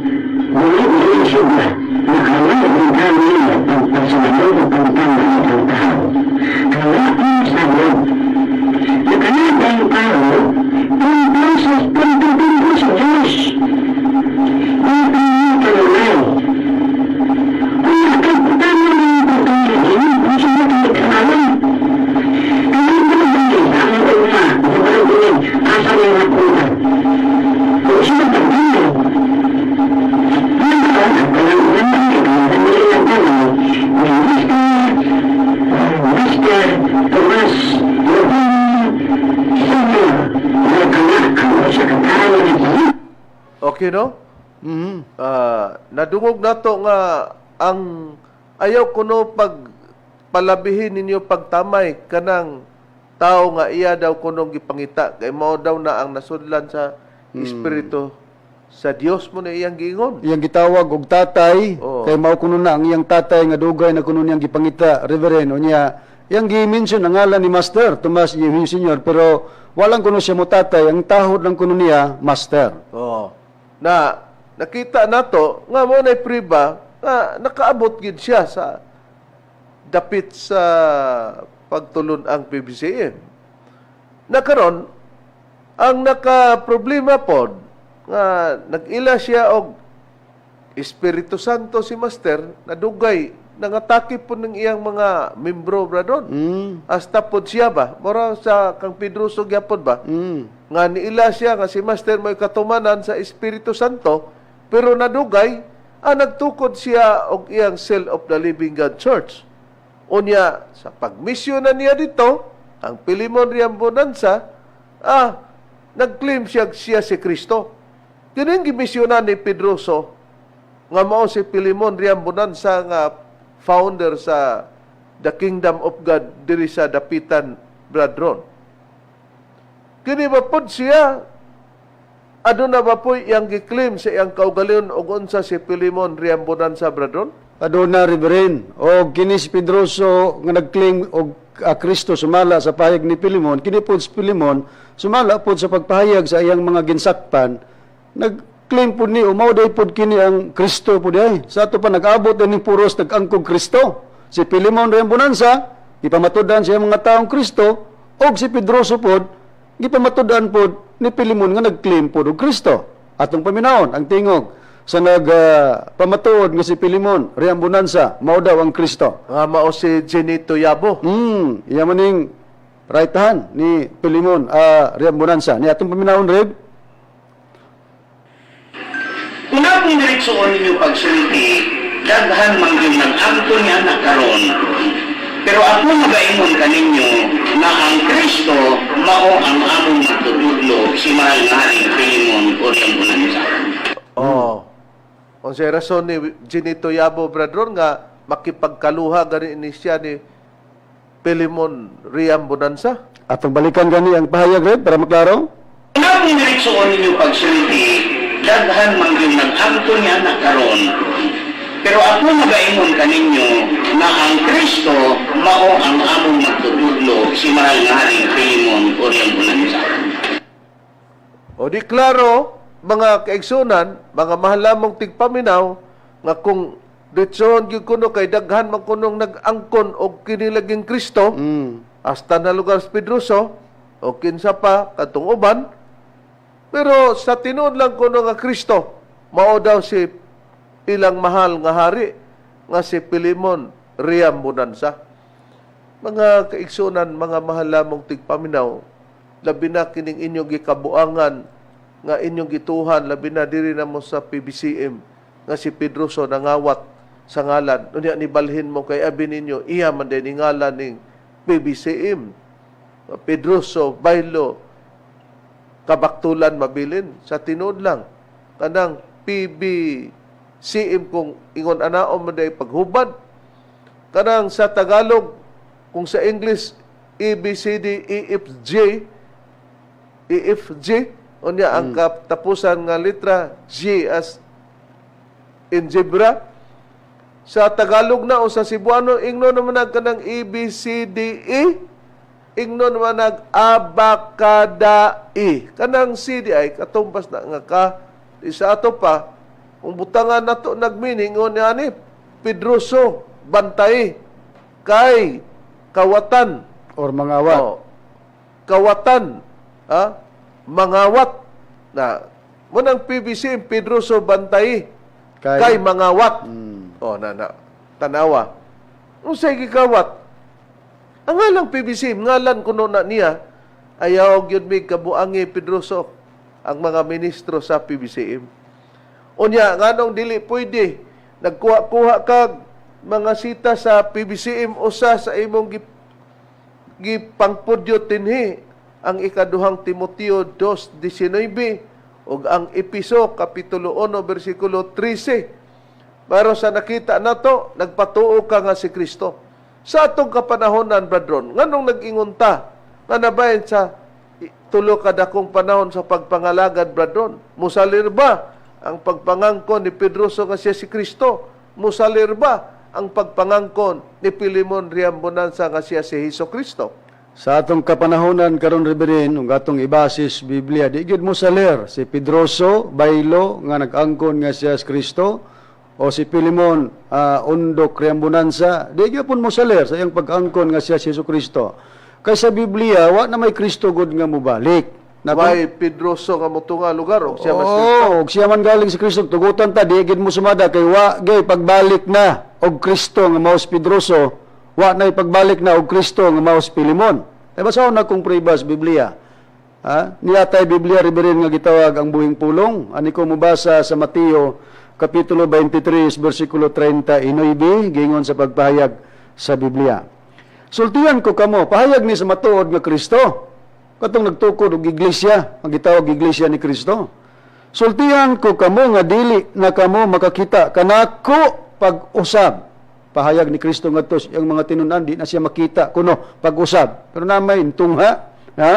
dili-dili na nakaya ang kami ang pagsunod o pagtama ang tao. Kaya ang sabi, nakanada ang tao, tungkol sa pagtutungkol sa Diyos. Ang pangyayaman. Kung nakapagtama ng pagtutungkol, kung sino kami. Kaya hindi ang una, di ba asa niya napunta? Kung sino pagtutungkol, Okay, no? Ah, nadungog nato nga ang ayaw kuno pag palabihin ninyo pagtamay kanang tao nga iya daw kuno gipangita kay mao daw na ang nasudlan sa espiritu sa Dios mo na iyang giingon. Iyang gitawag og tatay Oo. kay mao kuno na ang iyang tatay nga dugay na kuno niyang gipangita, Reverend. Unya iyang gi-mention ang ngalan ni Master Tomas Yehun Senior, pero walang kuno siya mo tatay, ang tahod lang kuno niya Master. Oo. Na nakita nato nga mo na priba nga nakaabot gid siya sa dapit sa pagtulon ang PBCM. Na karon ang naka problema pod nga nag-ila siya og Espiritu Santo si Master, nadugay nangatake po ng iyang mga membro, bradon. Hasta pod siya ba? Mura sa kang Pedroso gyapon ba? Nga niila siya nga si Master may katumanan sa Espiritu Santo, pero nadugay ang nagtukod siya og iyang Cell of the Living God Church. Unya sa pagmisyon na niya dito, ang Pilimon Riambonanza, nag-claim siya siya si Kristo. Kining gimisyonan ni Pedroso nga mao si Pilimon Riambonanza nga founder sa the Kingdom of God diri sa Dapitan, Bradron. Kini ba pod siya, aduna ba po iyang gi-claim sa iyang kaugalingon og unsa si Pilimon Riambonanza, Bradron? Aduna, Reverend, og kini si Pedroso nga nag-claim og Kristo sumala sa pahayag ni Pilimon, kini pod si Pilimon sumala pod sa pagpahayag sa iyang mga ginsakpan, nag-claim pod ni o mao day pod kini ang Kristo pod ay. Sa ato pa nag-abot din puros nag-angkog Kristo. Si Pilimon Riambonanza ipamatud-an siya mga taong Kristo, og si Pedroso pod gipamatud-an pod ni Pilimon nga nag-claim pod og Kristo. Atong paminawon ang tingog sa nagpamatuod nga si Pilimon Riambonanza mao daw ang Kristo. Nga mao si Genito Yabo. Iya maning right hand ni Pilimon Riambonanza. Ni atong paminawon, Reb. Kung akong diretsoon ninyo pagsulti, daghan man yung nag-angko niya na karon. Pero ako magaingon kaninyo na ang Kristo mao ang among magtutudlo, si mahal nga Haring Filimon Oriang. Oh. Unsay rason ni Genito Yabo, Bradron, nga makipagkaluha gani ni siya ni Pilimon Riambonanza? Atong balikan gani ang pahayag, Reb, para maklaro. Kung akong diretsoon ninyo pagsulti, daghan man yung nag-angko niya na karon. Pero ako magaingon kaninyo na ang Kristo mao ang among magtutudlo, si mahal nga Haring Filimon Oriang. O di klaro, mga kaigsunan, mga mahalamong tigpaminaw, nga kung ditson gyud kuno kay daghan man kunong nag-angkon og kinilaging Kristo, hasta na lugar sa Pedroso, o kinsa pa katong uban, pero sa tinuod lang kuno nga Kristo, mao daw si ilang mahal nga hari, nga si Pilimon Riambonanza. Mga kaigsunan, mga mahalamong tigpaminaw, labi na kining inyong gikabuangan, nga inyong gituhan, labi na diri na mo sa PBCM, nga si Pedroso nangawat sa ngalan. Unya ni balhin mo kay abi ninyo, iya man din ngalan ning PBCM. Pedroso, Bailo, Kabaktulan mabilin sa tinuod lang. Kanang PBCM kung ingon anaon man day paghubad. Kanang sa Tagalog, kung sa English, A, B, C, D, E, F, G, E, F, G, unya ang katapusan nga letra, G as in zebra. Sa Tagalog na o sa Cebuano, ingno naman nag kanang A, B, C, D, E, ingno naman nag abakada E. Kanang C, D, ay katumbas na nga ka. Isa ato pa, kung butangan nato nagmining, o ni Pedroso, bantay, kay, kawatan. Or mangawat. Oh, kawatan, ha? Mangawat. Na, munang PBC, Pedroso bantay, kay mangawat. Oh, na na. Tanawa. Unsay gikawat? Ang ngalang PBC, ngalan kuno na niya, ayaw gyud mi kabuangi Pedroso ang mga ministro sa PBCM. Unya, nganong dili pwede nagkuha-kuha kag mga sita sa PBCM usa sa imong gipangpudyo tinhi ang ikaduhang Timoteo 2:19 Ug ang Episo kapitulo 1 bersikulo 13. Pero sa nakita nato, nagpatuo ka nga si Kristo. Sa atong kapanahonan, brethren, nganong nag-ingon ta nga nabahin sa 3 ka dakong panahon sa pagpangalagad, brethren? Musalir ba ang pagpangangkon ni Pedroso nga siya si Kristo? Musalir ba ang pagpangangkon ni Pilimon Riambonanza nga siya si Hesus Kristo? Sa atong kapanahonan karon, Reverend, ug atong ibasis Biblia, di gyud mo salir si Pedroso Baylo nga nag-angkon nga siya si Kristo o si Pilimon Undok Riambonanza, di gyud pun mo salir sa iyang pag-angkon nga siya si Hesus Kristo. Kay sa Biblia wa na may Kristo gud nga mobalik. Na Way Pedroso nga motunga lugar og siya mas Kristo. Oo, og siya man galing si Kristo, tugutan ta, di gid mo sumada kay wa gay pagbalik na og Kristo nga mao si Pedroso, wa na pagbalik na og Kristo nga mao si Pilimon. E basahon na kung pribas Biblia. Ha? Niya tay Biblia, Reverend, nga gitawag ang buhing pulong. Ani ko mobasa sa Mateo kapitulo 23 bersikulo 39, gingon sa pagpahayag sa Biblia. "Sultian ko kamo," pahayag ni sa matuod nga Kristo. Katong nagtukod og iglesia, ang gitawag Iglesia ni Kristo. "Sultian ko kamo nga dili na kamo makakita kanako pag-usab." Pahayag ni Kristo ngadto sa iyang mga tinunan, di na siya makita kuno pag-usab. Pero namay tungha, ha?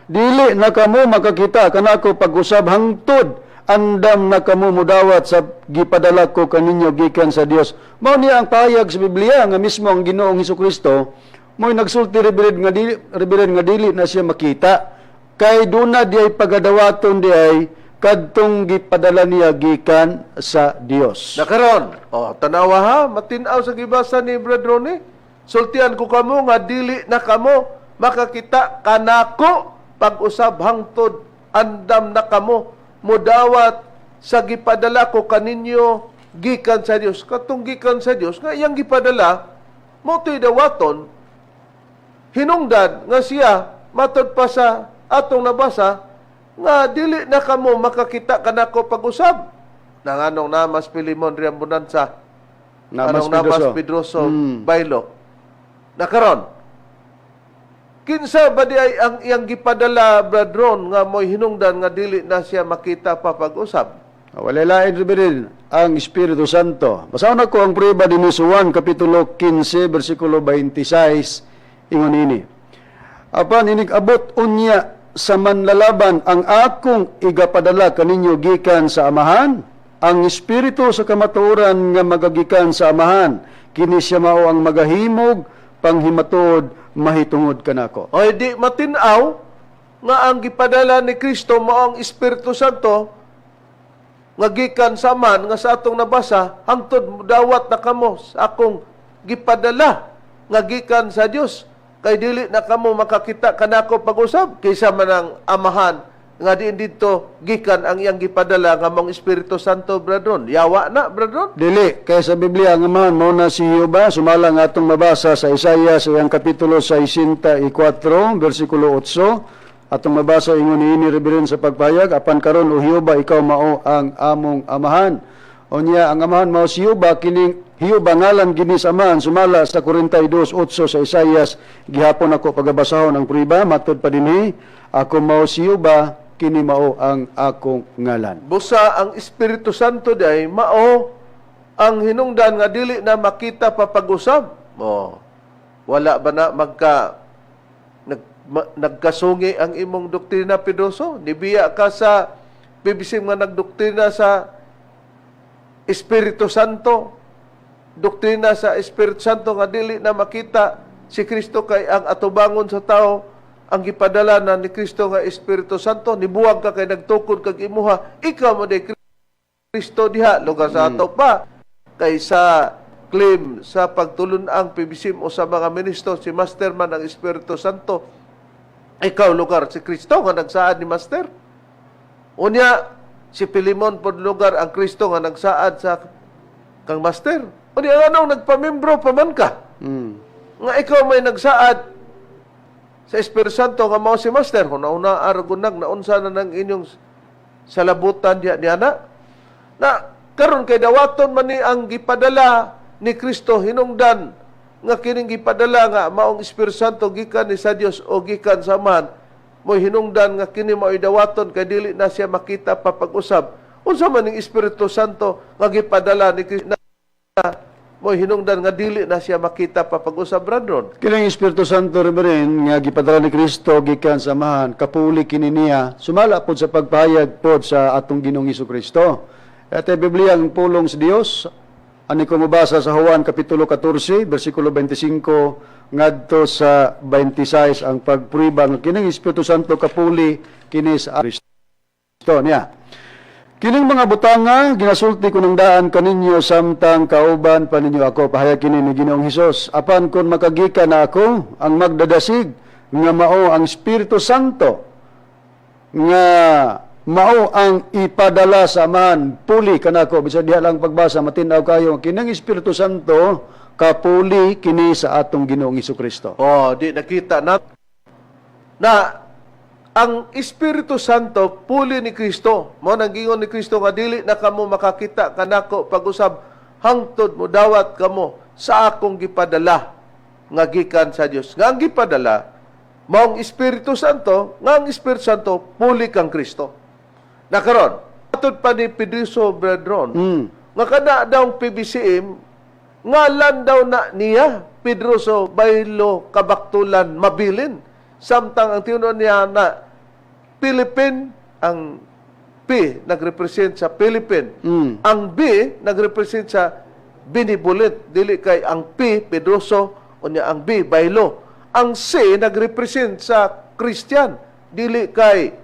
"Dili na kamo makakita kanako pag-usab hangtod andam na kamo mudawat sa gipadala ko kaninyo gikan sa Dios." Mao niya ang pahayag sa Biblia nga mismo ang Ginoong Hesus Kristo mo'y nagsulti, Reverend, nga dili na siya makita kay duna di ay pagadawaton di ay kadtong gipadala niya gikan sa Dios. Na karon, oh, tanawa ha, matinaw sa gibasa ni Brad Ronnie. "Sultian ko kamo nga dili na kamo makakita kanako pag-usab hangtod andam na kamo mudawat sa gipadala ko kaninyo gikan sa Dios." Katong gikan sa Dios nga iyang gipadala mo to'y dawaton, hinungdan nga siya matod pa sa atong nabasa nga dili na kamo makakita kanako pag-usab. Nanganong namas Pilimon Riambonanza? Namas Anong namas Pedroso. Pedroso Baylo? Nakaron. Kinsa ba di ay ang iyang gipadala, Brad Ron, nga mo'y hinungdan nga dili na siya makita pa pag-usab? Wala lain, Reverend, ang Espiritu Santo. Basahon ako ang prueba ni Juan kapitulo 15 bersikulo 26, ingon ini. "Apan inig abot unya sa manlalaban ang akong igapadala kaninyo gikan sa Amahan, ang Espiritu sa kamatuoran nga magagikan sa Amahan, kini siya mao ang magahimog panghimatuod mahitungod kanako." O di matinaw nga ang gipadala ni Kristo mao ang Espiritu Santo nga gikan sa Amahan, nga sa atong nabasa, hangtod dawat na kamo sa akong gipadala nga gikan sa Dios kay dili na kamo makakita kanako pag-usab. Kaysa man ang Amahan nga diin didto gikan ang iyang gipadala nga mong Espiritu Santo, brethren? Yawa na, brethren. Dili, kaya sa Biblia ang Amahan mao na si Jehova, sumala nga atong mabasa sa Isaiah sa iyang kapitulo 64 bersikulo 8. Atong mabasa, ingon niini, Reverend, sa pagpahayag, "Apan karon, o Jehova, ikaw mao ang among Amahan." Unya ang Amahan mao si Jehova, kining Jehova ngalan gini sa Amahan sumala sa 42:8 sa Isaias. Gihapon ako pagabasahon ang prueba matod pa dinhi, "Ako mao si Jehova, kini mao ang akong ngalan." Busa ang Espiritu Santo day mao ang hinungdan nga dili na makita pa pag-usab. Oh. Wala ba na nagkasungi ang imong doktrina, Pedroso? Nibiya ka sa BBC nga nagdoktrina sa Espiritu Santo. Doktrina sa Espiritu Santo nga dili na makita si Kristo kay ang atubangon sa tao ang gipadala na ni Kristo nga Espiritu Santo. Nibuwag ka kay nagtukod kag imuha ikaw mo day Kristo diha lugar sa ato pa kay sa claim sa pagtulun-ang PBC o sa mga ministro, si Master man ang Espiritu Santo. Ikaw lugar si Kristo nga nagsaad ni Master. Unya si Pilimon pod lugar ang Kristo nga nagsaad sa kang Master. Unya anong nagpamembro pa man ka nga ikaw may nagsaad sa Espiritu Santo nga mao si Master? Huna-huna aragunag naunsa na nang inyong salabutan diha niya na na karon kay dawaton man ni ang gipadala ni Kristo, hinungdan nga kining gipadala nga maong Espiritu Santo gikan ni sa Dios o gikan sa Amahan. Mo'y hinungdan nga kini mao'y dawaton kay dili na siya makita pa pag-usab. Unsa man ning Espiritu Santo nga gipadala ni Kristo na mo'y hinungdan nga dili na siya makita pa pag-usab, Brad Ron? Kining Espiritu Santo, Reverend, nga gipadala ni Kristo gikan sa Amahan, kapuli kini niya, sumala pod sa pagpahayag pod sa atong Ginoong Kristo. At ay Biblia ang pulong sa Dios, ani ko mobasa sa Juan Kapitulo 14, versikulo 25 ngadto sa 26, ang pagprueba nga kining Espiritu Santo kapuli kini sa Kristo niya. Kining mga butanga ginasulti ko ng daan kaninyo samtang kauban pa ninyo ako, pahayag kini ni Ginoong Hesus. Apan kon makagikan na ako, ang magdadasig nga mao ang Espiritu Santo nga mao ang ipadala sa Amahan puli kanako. Bisan diha lang pagbasa, matin-aw kayo kining Espiritu Santo kapuli kini sa atong Ginoong Kristo. Oh, di nakita na na ang Espiritu Santo puli ni Kristo. Mao nang giingon ni Kristo nga dili na kamo makakita kanako pag-usab hangtod mo dawat kamo sa akong gipadala nga gikan sa Dios. Nga ang gipadala maong Espiritu Santo, nga ang Espiritu Santo puli kang Kristo. Na karon, atud pa ni Pedroso, Brad Ron, nga kana daw PBCM ngalan daw na niya Pedroso Baylo Kabaktulan Mabilin. Samtang ang tinuod niya na Philippine, ang P nagrepresent sa Philippine. Ang B nagrepresent sa Benevolent, dili kay ang P Pedroso, unya ang B Baylo. Ang C nagrepresent sa Christian, dili kay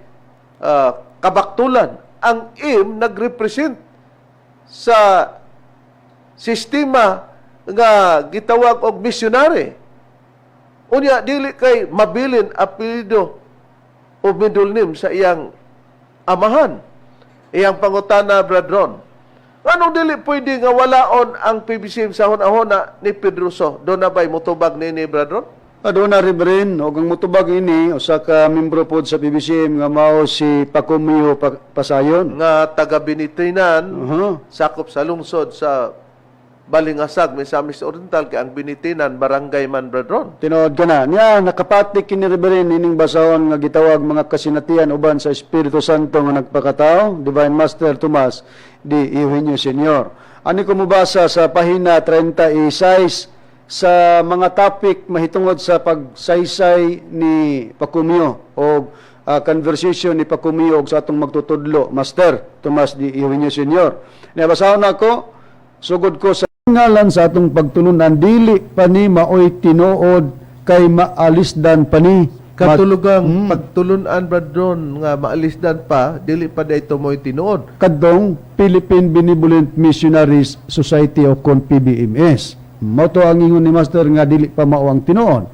Kabaktulan. Ang M nagrepresent sa sistema nga gitawag og missionary. Unya dili kay Mabilin apelyido o middle name sa iyang amahan. Iyang pangutana, Brad Ron. Anong dili pwede nga walaon ang PBCM sa hunahuna ni Pedroso? Duna ba'y mutubag ni Brad Ron? Aduna, Reverend, og ang mutubag ini usa ka membro pod sa PBCM nga mao si Pacumio Pasayon. Nga taga Binitinan, sakop sa lungsod sa Balingasag, Misamis Oriental, kay ang Binitinan barangay man, Brad Ron. Tinuod ka na. Niya, nakapatik kini, Reverend, ining basahon nga gitawag Mga Kasinatian uban sa Espiritu Santo nga nagpakatao, Divine Master Tomas D. Eugenio Senior. Ani ko mobasa sa pahina 36 sa mga topic mahitungod sa pagsaysay ni Pacumio o conversation ni Pacumio og sa atong magtutudlo, Master Tomas D. Eugenio Senior. Niya, basahon nako, sugod ko sa ngalan sa atong pagtulunan, dili pa ni maoy tinuod kay maalisdan pa ni. Katulugang pagtulunan, Brad Ron, nga maalisdan pa, dili pa dito mo'y tinuod. Kadtong Philippine Benevolent Missionaries Society o kon PBMS. Mao to ang ingon ni Master nga dili pa mao ang tinuod.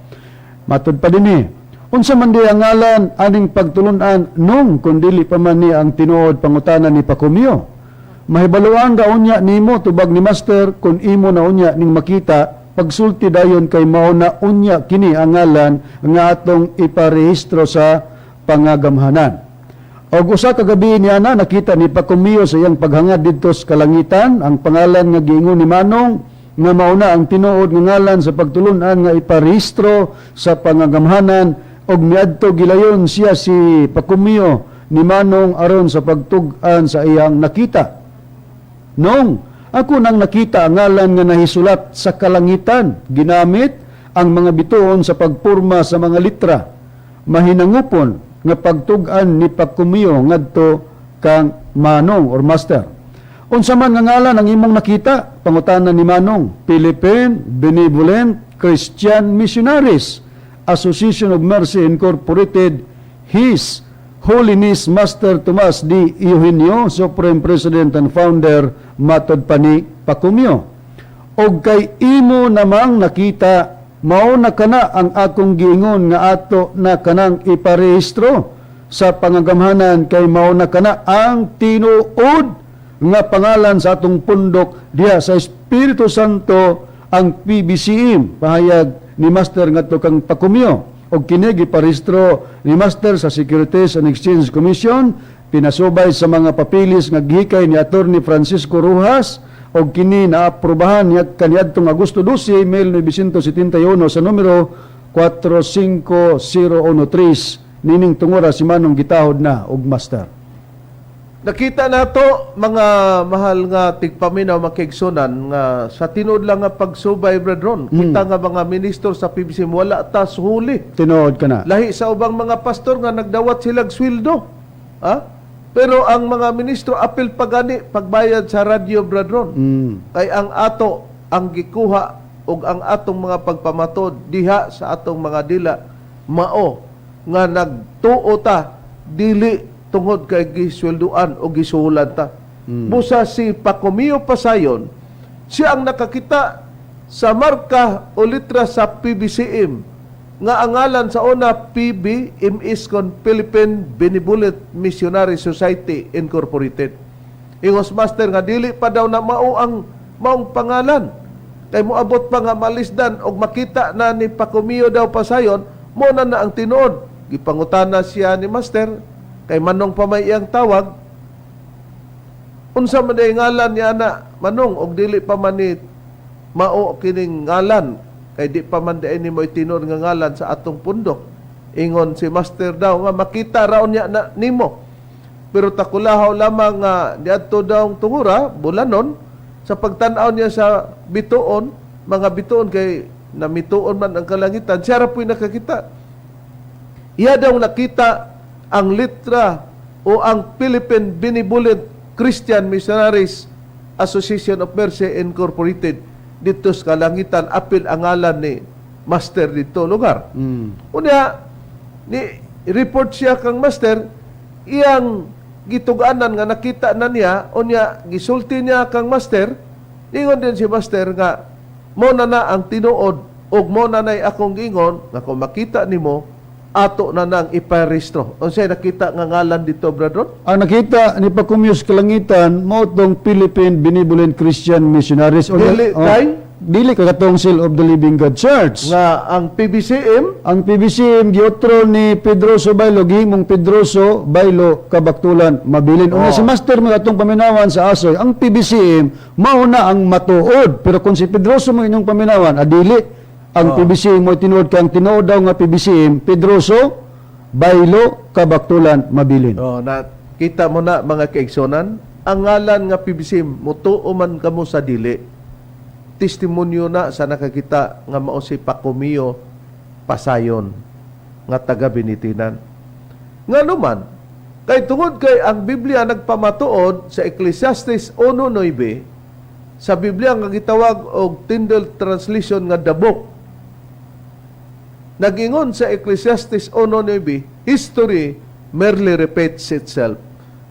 Matud pa dinhi. Unsa man di ang ngalan aning pagtulunan nung kung dili pa man ni ang tinuod, pangutana ni Pacumio. Mahibaluan ra unya nimo, tubag ni Master, kung imo na unya ning makita, pagsulti dayon kay mao na unya kini ang ngalan nga atong iparehistro sa pangagamhanan. Og usa ka gabi niya na nakita ni Pacumio sa iyang paghangad didto sa kalangitan ang pangalan nga giingon ni Manong nga mao na ang tinuod nga ngalan sa pagtulunan nga iparehistro sa pangagamhanan, og miadto gilayon siya si Pacumio ni Manong aron sa pagtug-an sa iyang nakita. Nong, ako nang nakita ang ngalan nga nahisulat sa kalangitan, ginamit ang mga bituon sa pagpurma sa mga litra. Mahinangupon nga pagtug-an ni Pacumio ngadto kang Manong or Master. Unsa man nga ngalan ang imong nakita? Pangutana ni Manong. Philippine Benevolent Christian Missionaries Association of Mercy Incorporated, His Holiness Master Tomas D. Eugenio, Supreme President and Founder, matod pa ni Pacumio. Og kay imo namang nakita, mao na kana ang akong giingon nga ato na kanang iparehistro sa pangagamhanan kay mao na kana ang tinuod nga pangalan sa atong pundok diha sa Espiritu Santo, ang PBCM, pahayag ni Master ngadto kang Pacumio. Og kini giparehistro ni Master sa Securities and Exchange Commission, pinasubay sa mga papilis nga gihikay ni Attorney Francisco Rojas, og kini naaprubahan niya kaniadtong Agosto 12, 1971 sa numero 45013. Nining tungura si Manong gitahod na og master. Nakita nato, mga mahal nga tigpaminaw, makigsunan, nga sa tinuod lang nga pagsubay, Brethren, kita nga mga ministro sa PBC wala ta suhuli. Tinuod ka na. Lahi sa ubang mga pastor nga nagdawat silag sweldo. Ha? Pero ang mga ministro apil pagani pagbayad sa radyo, Brethren. Kay ang ato ang gikuha ug ang atong mga pagpamatod diha sa atong mga dila mao nga nagtuo ta dili tungod kay gisweldoan o gisuhulan ta. Busa si Pacomio Pasayon, siya ang nakakita sa marka o litra sa PBCM nga ang ngalan sa una PBMS kon Philippine Benevolent Missionary Society Incorporated. Ingos master nga dili pa daw na mao ang maong pangalan. Kay moabot pa nga malisdan og makita na ni Pacomio daw Pasayon, mo na na ang tinuod. Gipangutana siya ni master kay Manong pa may iyang tawag. Unsa man day ngalan niya na Manong og dili pa man ni mao kining ngalan kay di pa man diay nimo tinuod nga ngalan sa atong pundok? Ingon si master daw nga makita raon niya na nimo. Pero takulahaw lamang nga niadto daw ang tungura bulanon sa pagtan-aw niya sa bituon, mga bituon kay namituon man ang kalangitan, siya ra po'y nakakita. Iya daw nakita ang litra o ang Philippine Benevolent Christian Missionaries Association of Mercy Incorporated dito sa kalangitan apil ang ngalan ni master dito lugar. Unya ni report siya kang master iyang gituganan nga nakita na niya. Unya gisulti niya kang master. Ingon din si master nga mo na na ang tinuod ug mo na nay akong giingon nga kung makita nimo ato na nang iparehistro. Unsay nakita nga ngalan dito, brother? Ang nakita ni Pacumio sa kalangitan mao tong Philippine Benevolent Christian Missionaries. Dili Oh, kay? Dili ka katong Seal of the Living God Church. Nga ang PBCM. Ang PBCM giotro ni Pedroso Baylo, gihimong Pedroso Baylo Kabaktulan Mabilin. Una si Master mo atong paminawan sa asoy, ang PBCM mao na ang matuod. Pero kung si Pedroso mo inyong paminawan, adili ang PBCM mo tinuod kang tinuod daw nga PBCM Pedroso Baylo Kabaktulan Mabilin. Oh, na kita mo na, mga kaigsonan, ang ngalan nga PBCM, mutuo man kamo sa dili. Testimonyo na sa nakakita nga mao si Pacomio Pasayon nga taga Binitinan. Nga naman, kay tungod kay ang Biblia nagpamatuod sa Ecclesiastes 1:9 sa Biblia nga gitawag og Tyndale Translation nga The Book. Nagingon sa Ecclesiastes 1:9, "History merely repeats itself."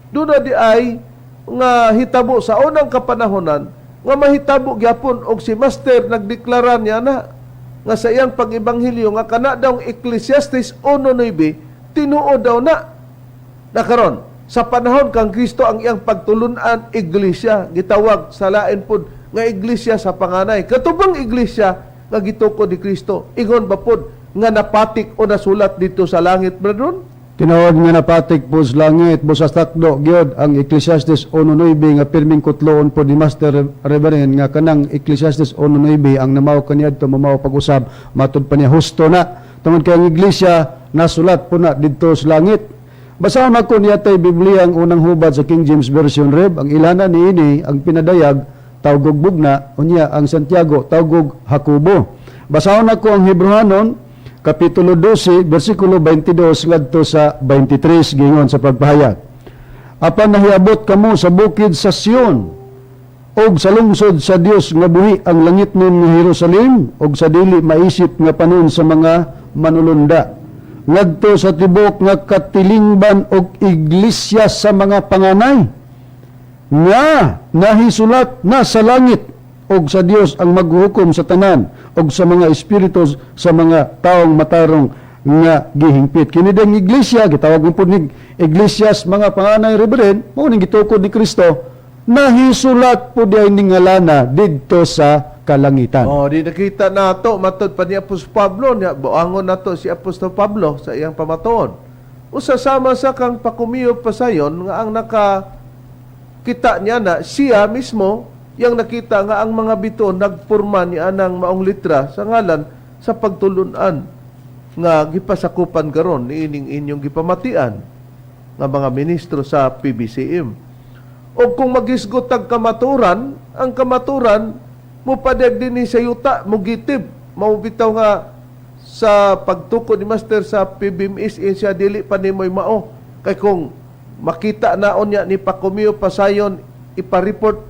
Doon na di ay nga hitabo sa unang kapanahonan nga mahitabo gyapon og si master nagdeklara niya na nga sa iyang pag-ebanghelyo nga kana daw ang Ecclesiastes 1:9 tinuod daw na. Nakaron sa panahon kang Kristo ang iyang pagtulunan iglesia gitawag sa lain pod nga iglesia sa panganay. Katubang iglesia nga gitukod ni Kristo, ingon ba pod nga napatik o nasulat dito sa langit, brethren? Tinuod nga napatik po sa langit, busa takdo gyud ang Ecclesiastes 1:9 nga pirming kutloon po ni Master Reverend nga kanang Ecclesiastes 1:9 ang namaw kaniadto mamaw pag-usab matud pa niya husto na tungod kay ang iglesia nasulat po na didto sa langit. Basahon ako niya tay Biblia ang unang hubad sa King James Version, Reb. Ang ilana niini ang pinadayag tawgog bugna, unya ang Santiago tawgog Hakubo. Basahon ako ang Hebrehanon Kapitulo 12, versikulo 22 ngadto sa 23, gingon sa pagpahayag. "Apan nahiabot kamo sa bukid sa Sion ug sa lungsod sa Dios nga buhi, ang langitnon nga Jerusalem, ug sa dili maisip nga panon sa mga manulunda, ngadto sa tibok nga katilingban ug iglesia sa mga panganay nga nahisulat na sa langit, ug sa Dios ang maghukom sa tanan ug sa mga espiritus sa mga taong matarong nga gihingpit." Kini ding iglesia gitawag man pud ning iglesias mga panganay, Reverend, mao ning gitukod ni Kristo, nahisulat pud diay ning ngalana didto sa kalangitan. Oh, di nakita nato matod pa ni Apostol Pablo niya, buangon nato si Apostol Pablo sa iyang pamatuod. Usa sama sa kang Pacumio Pasayon nga ang naka kita niya na siya mismo yang nakita nga ang mga bito nagporma ni anang maong litra sa ngalan sa pagtulunan. nga gipasakupan karon niining inyong gipamatian nga mga ministro sa PBCM. O kung magisgot tag kamaturan, ang kamaturan mopadeg dinhi sa yuta, mugitib, mao bitaw nga sa pagtukod ni Master sa PBMS siya dili pa nimoy mao. Kay kung makita naon niya ni Pacomio Pasayon ipa-report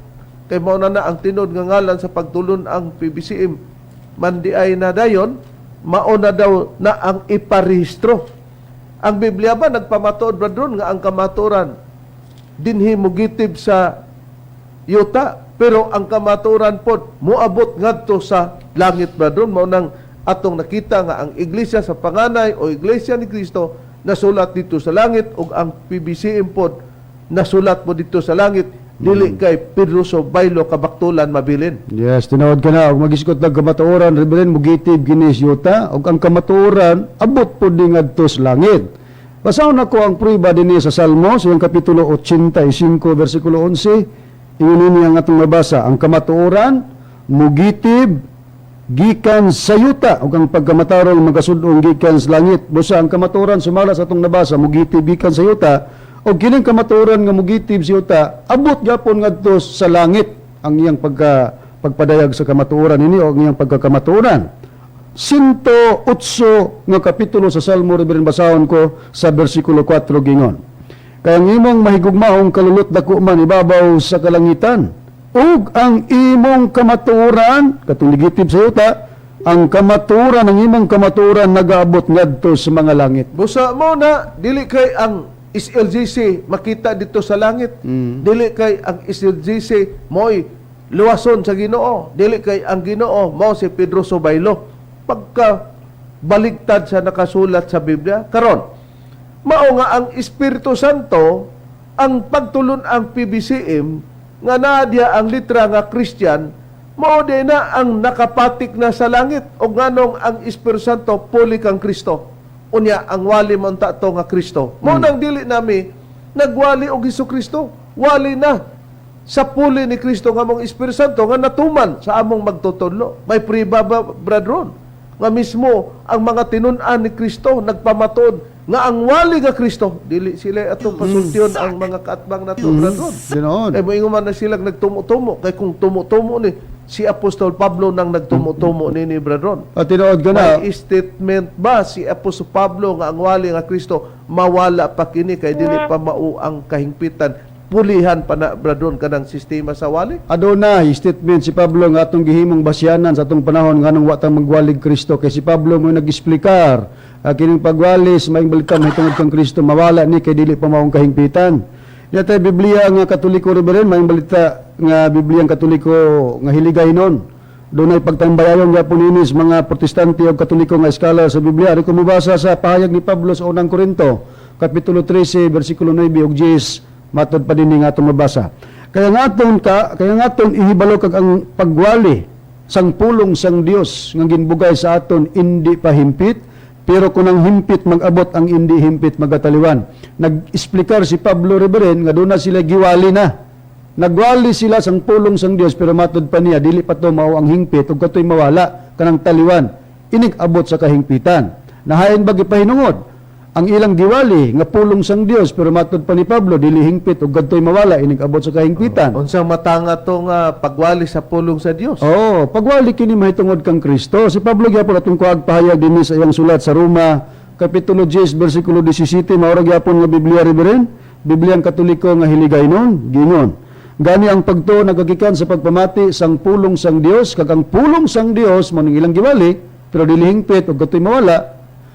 kay mao na na ang tinuod nga ngalan sa pagtulon ang PBCM man di ay na dayon mao na daw na ang iparehistro. Ang Biblia ba nagpamatuod, brethren, nga ang kamaturan dinhi mugitib sa yuta, pero ang kamaturan pod moabot ngadto sa langit, brethren? Mao nang atong nakita nga ang iglesia sa panganay o iglesia ni Kristo nasulat dito sa langit ug ang PBCM pod nasulat mo dito sa langit, dili kay Pedroso Baylo Kabaktulan mabilin. Yes, tinuod ka na. Og magisgot ng kamatuoran, Reverend, mugitib kini sa yuta, ug ang kamatuoran abot pod ni ngadto sa langit. Basahon nako ang prueba dinhi sa Salmo, sa iyang kapitulo 85 versikulo 11. Ingon nini ang atong mabasa, ang kamatuoran mugitib gikan sa yuta ug ang pagkamatarong magasud-ong gikan sa langit. Busa ang kamatuoran sumala sa atong nabasa mugitib gikan sa yuta ug kining kamatuoran nga mugitib sa yuta abot gyapon ngadto sa langit ang iyang pagpadayag sa kamatuoran ini o ang iyang pagkakamatuoran. 108 nga kapitulo sa Salmo, Reverend, basahon ko sa versikulo 4. Gingon, "Kay ang imong mahigugmaong kalulot dako man ibabaw sa kalangitan, ug ang imong kamatuoran," katong nigitib sa yuta, "ang kamatuoran, ang imong kamatuoran nagaabot ngadto sa mga langit." Busa mo na dili kay ang SLGC makita dito sa langit. Dili kay ang SLGC mo'y luwason sa Ginoo. Dili kay ang Ginoo mao si Pedro Sobaylo. Pagka baligtad sa nakasulat sa Biblia karon, mao nga ang Espiritu Santo ang pagtulon ang PBCM nga naadya ang litra nga Christian mao din na ang nakapatik na sa langit. O nganong ang Espiritu Santo puli kang Kristo, unya ang wali man ta to nga Kristo, mao nang dili nami nagwali og Hesus Kristo, wali na sa puli ni Kristo nga mong Espiritu Santo nga natuman sa among magtutudlo. May priba ba, brethren, nga mismo ang mga tinun-an ni Kristo nagpamatuod nga ang wali nga Kristo dili sila atong pasultion ang mga kaatbang nato, brethren? Ginoon. Eh, moingon man na silang nagtumo-tumo, kay kung tumo-tumo ni si Apostol Pablo nang nagtumo-tumo ni brethren. At tinuod ka na. May statement ba si Apostol Pablo nga ang wali nga Kristo mawala pa kini kay dili pa mao ang kahingpitan, pulihan pa na, brethren, kanang sistema sa wali? Aduna statement si Pablo nga atong gihimong basyanan sa atong panahon nganong wa ta magwalig Kristo, kay si Pablo mo nag-explicar kining pagwali sa maayong balita mahitungod kang Kristo mawala ni kay dili pa maong kahingpitan. Yata Biblia nga Katoliko, Reverend, maayong balita nga Biblia ang Katoliko nga hiligaynon. Dunay pagtambayayon gyapon niini sa mga Protestante o Katoliko nga scholar sa Biblia. Ari ko mobasa sa pahayag ni Pablo sa unang Korinto, kapitulo 13, versikulo 9 ug 10, matod pa dinhi nga atong mabasa. Kaya nga aton ihibalo kag ang pagwali sang pulong sang Dios nga ginbugay sa aton indi pa himpit, pero kung ang himpit mag-abot, ang indi himpit magataliwan. Nag-explicar si Pablo, Reverend, nga doon na sila giwali na. Nagwali sila sang pulong sang Dios, pero matod pa niya dili pa to mao ang hingpit ug katoy mawala kanang taliwan inig abot sa kahingpitan. Nahain ba gipahinungod ang ilang giwali nga pulong sang Dios, pero matod pa ni Pablo dili hingpit ug kadtoy mawala inig abot sa kahingpitan? Unsang matanga to nga pagwali sa pulong sa Dios? Oh, pagwali kini mahitungod kang Kristo. Si Pablo gyapon atong kuag pahayag dinhi sa iyang sulat sa Roma, kapitulo 10 bersikulo 17, mao ra gyapon nga Biblia, Reverend, Biblia ang Katoliko nga hiligaynon, gingon, "Gani ang pagtuo nagagikan sa pagpamati sang pulong sang Dios, kag ang pulong sang Dios mao ning ilang giwali, pero dili hingpit ug katoy mawala.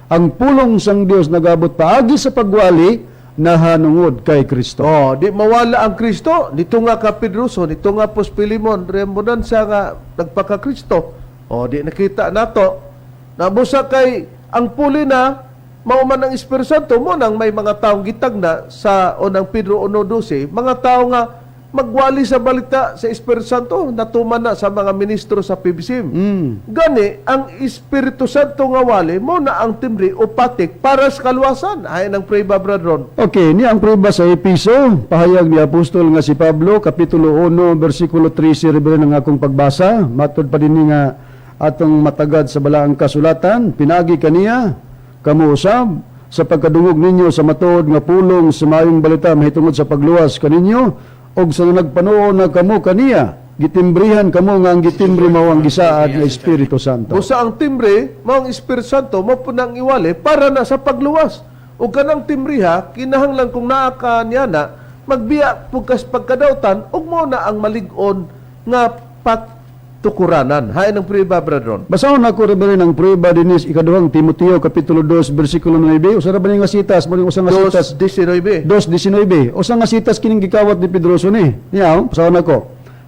Ang pulong sang Dios nagabot paagi sa pagwali nahanungod kay Kristo." Oh, di mawala ang Kristo. Nito nga ka Pedroso, nito nga pos Pilimon, Remonansa nga nagpaka-Kristo. Oh, di nakita nato. Nabusa kay ang puli na mao man ang Espiritu Santo mo nang may mga taong gitag na sa unang Pedro 1:12, mga tao nga magwali sa balita sa Espiritu Santo natuman na sa mga ministro sa PBCM. Gani ang Espiritu Santo nga wali mo na ang timbre o patik para sa kaluwasan. Ay ng pray ba, brethren? Okay, ni ang prueba sa Episo, pahayag ni Apostol nga si Pablo, Kapitulo 1, versikulo 13, Reverend, ang akong pagbasa. Matod pa din nga atong matagad sa balaang kasulatan, pinagi kaniya, Kamo usab, sa pagkadungog ninyo sa matuod nga pulong sa maayong balita mahitungod sa pagluwas kaninyo, og sa nagpanuo na kamo kaniya, gitimbrihan kamo nga ang gitimbre mao ang gisaad nga Espiritu Santo. Busa ang timbre, mao ang Espiritu Santo, mao po nang iwali para na sa pagluwas. Ug kanang timbriha, kinahanglan kung naa ka niya na, magbiya pud kas pagkadawtan, ug mao na ang malig-on nga patukuranan. Hain ang prueba, Brother Ron. Basahon ako, Reverend, ang prueba dinis ikaduhang Timoteo kapitulo 2 bersikulo 9. Usa ra ba ni nga sitas? Mo ning usa nga sitas. 2:19. 2:19. Usa nga sitas kining gikawat ni Pedroso ni. Niya, basahon ako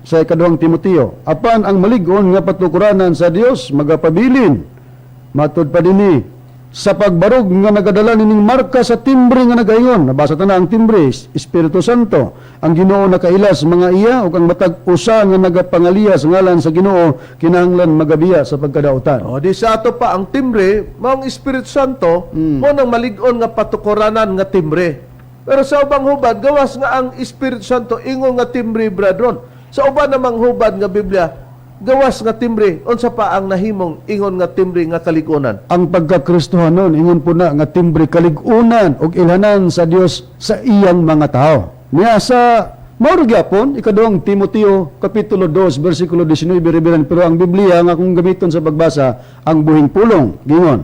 sa ikaduhang Timoteo. Apan ang malig-on nga patukuranan sa Dios magapabilin matud pa dinhi sa pagbarog nga nagadala nining marka sa timbre nga nagaingon. Nabasa ta na ang timbre, Espiritu Santo. Ang Ginoo nakaila sa mga iya, ug ang matag usa nga nagapangaliya sa ngalan sa Ginoo kinahanglan magabiya sa pagkadautan. O di sa ato pa ang timbre, mao ang Espiritu Santo, mao nang malig-on nga patukuranan nga timbre. Pero sa ubang hubad, gawas nga ang Espiritu Santo ingon nga timbre, Brother Ron. Sa uban namang hubad nga Biblia, gawas nga timbre, unsa pa ang nahimong ingon nga timbre nga kalig-onan? Ang pagkakristohanon, ingon po na nga timbre kalig-unan ug ilhanan sa Dios sa iyang mga tao. Niya sa mao ra gyapon ikaduhang Timoteo kapitulo 2 bersikulo 19, Reverend, pero ang Biblia nga akong gamiton sa pagbasa ang Buhing Pulong. Gingon,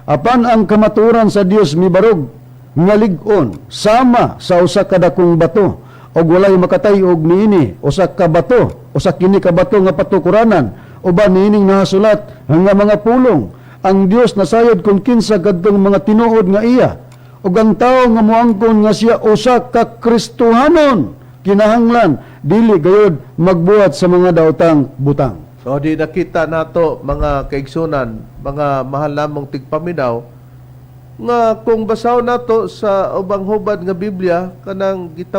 apan ang kamatuoran sa Dios mibarog nga lig-on sama sa usa ka dakong bato, og walay makatay-og niini. Usa ka bato, usa kini ka bato nga patukuranan uban niining nahasulat nga mga pulong: ang Dios nasayod kung kinsa kadtong mga tinuod nga iya, ug ang tawo nga moangkon nga siya usa ka Kristohanon kinahanglan dili gayod magbuhat sa mga daotang butang. So di nakita nato, mga kaigsunan, mga mahal namong tigpaminaw, nga kung basahon nato sa ubang hubad nga Biblia kanang gita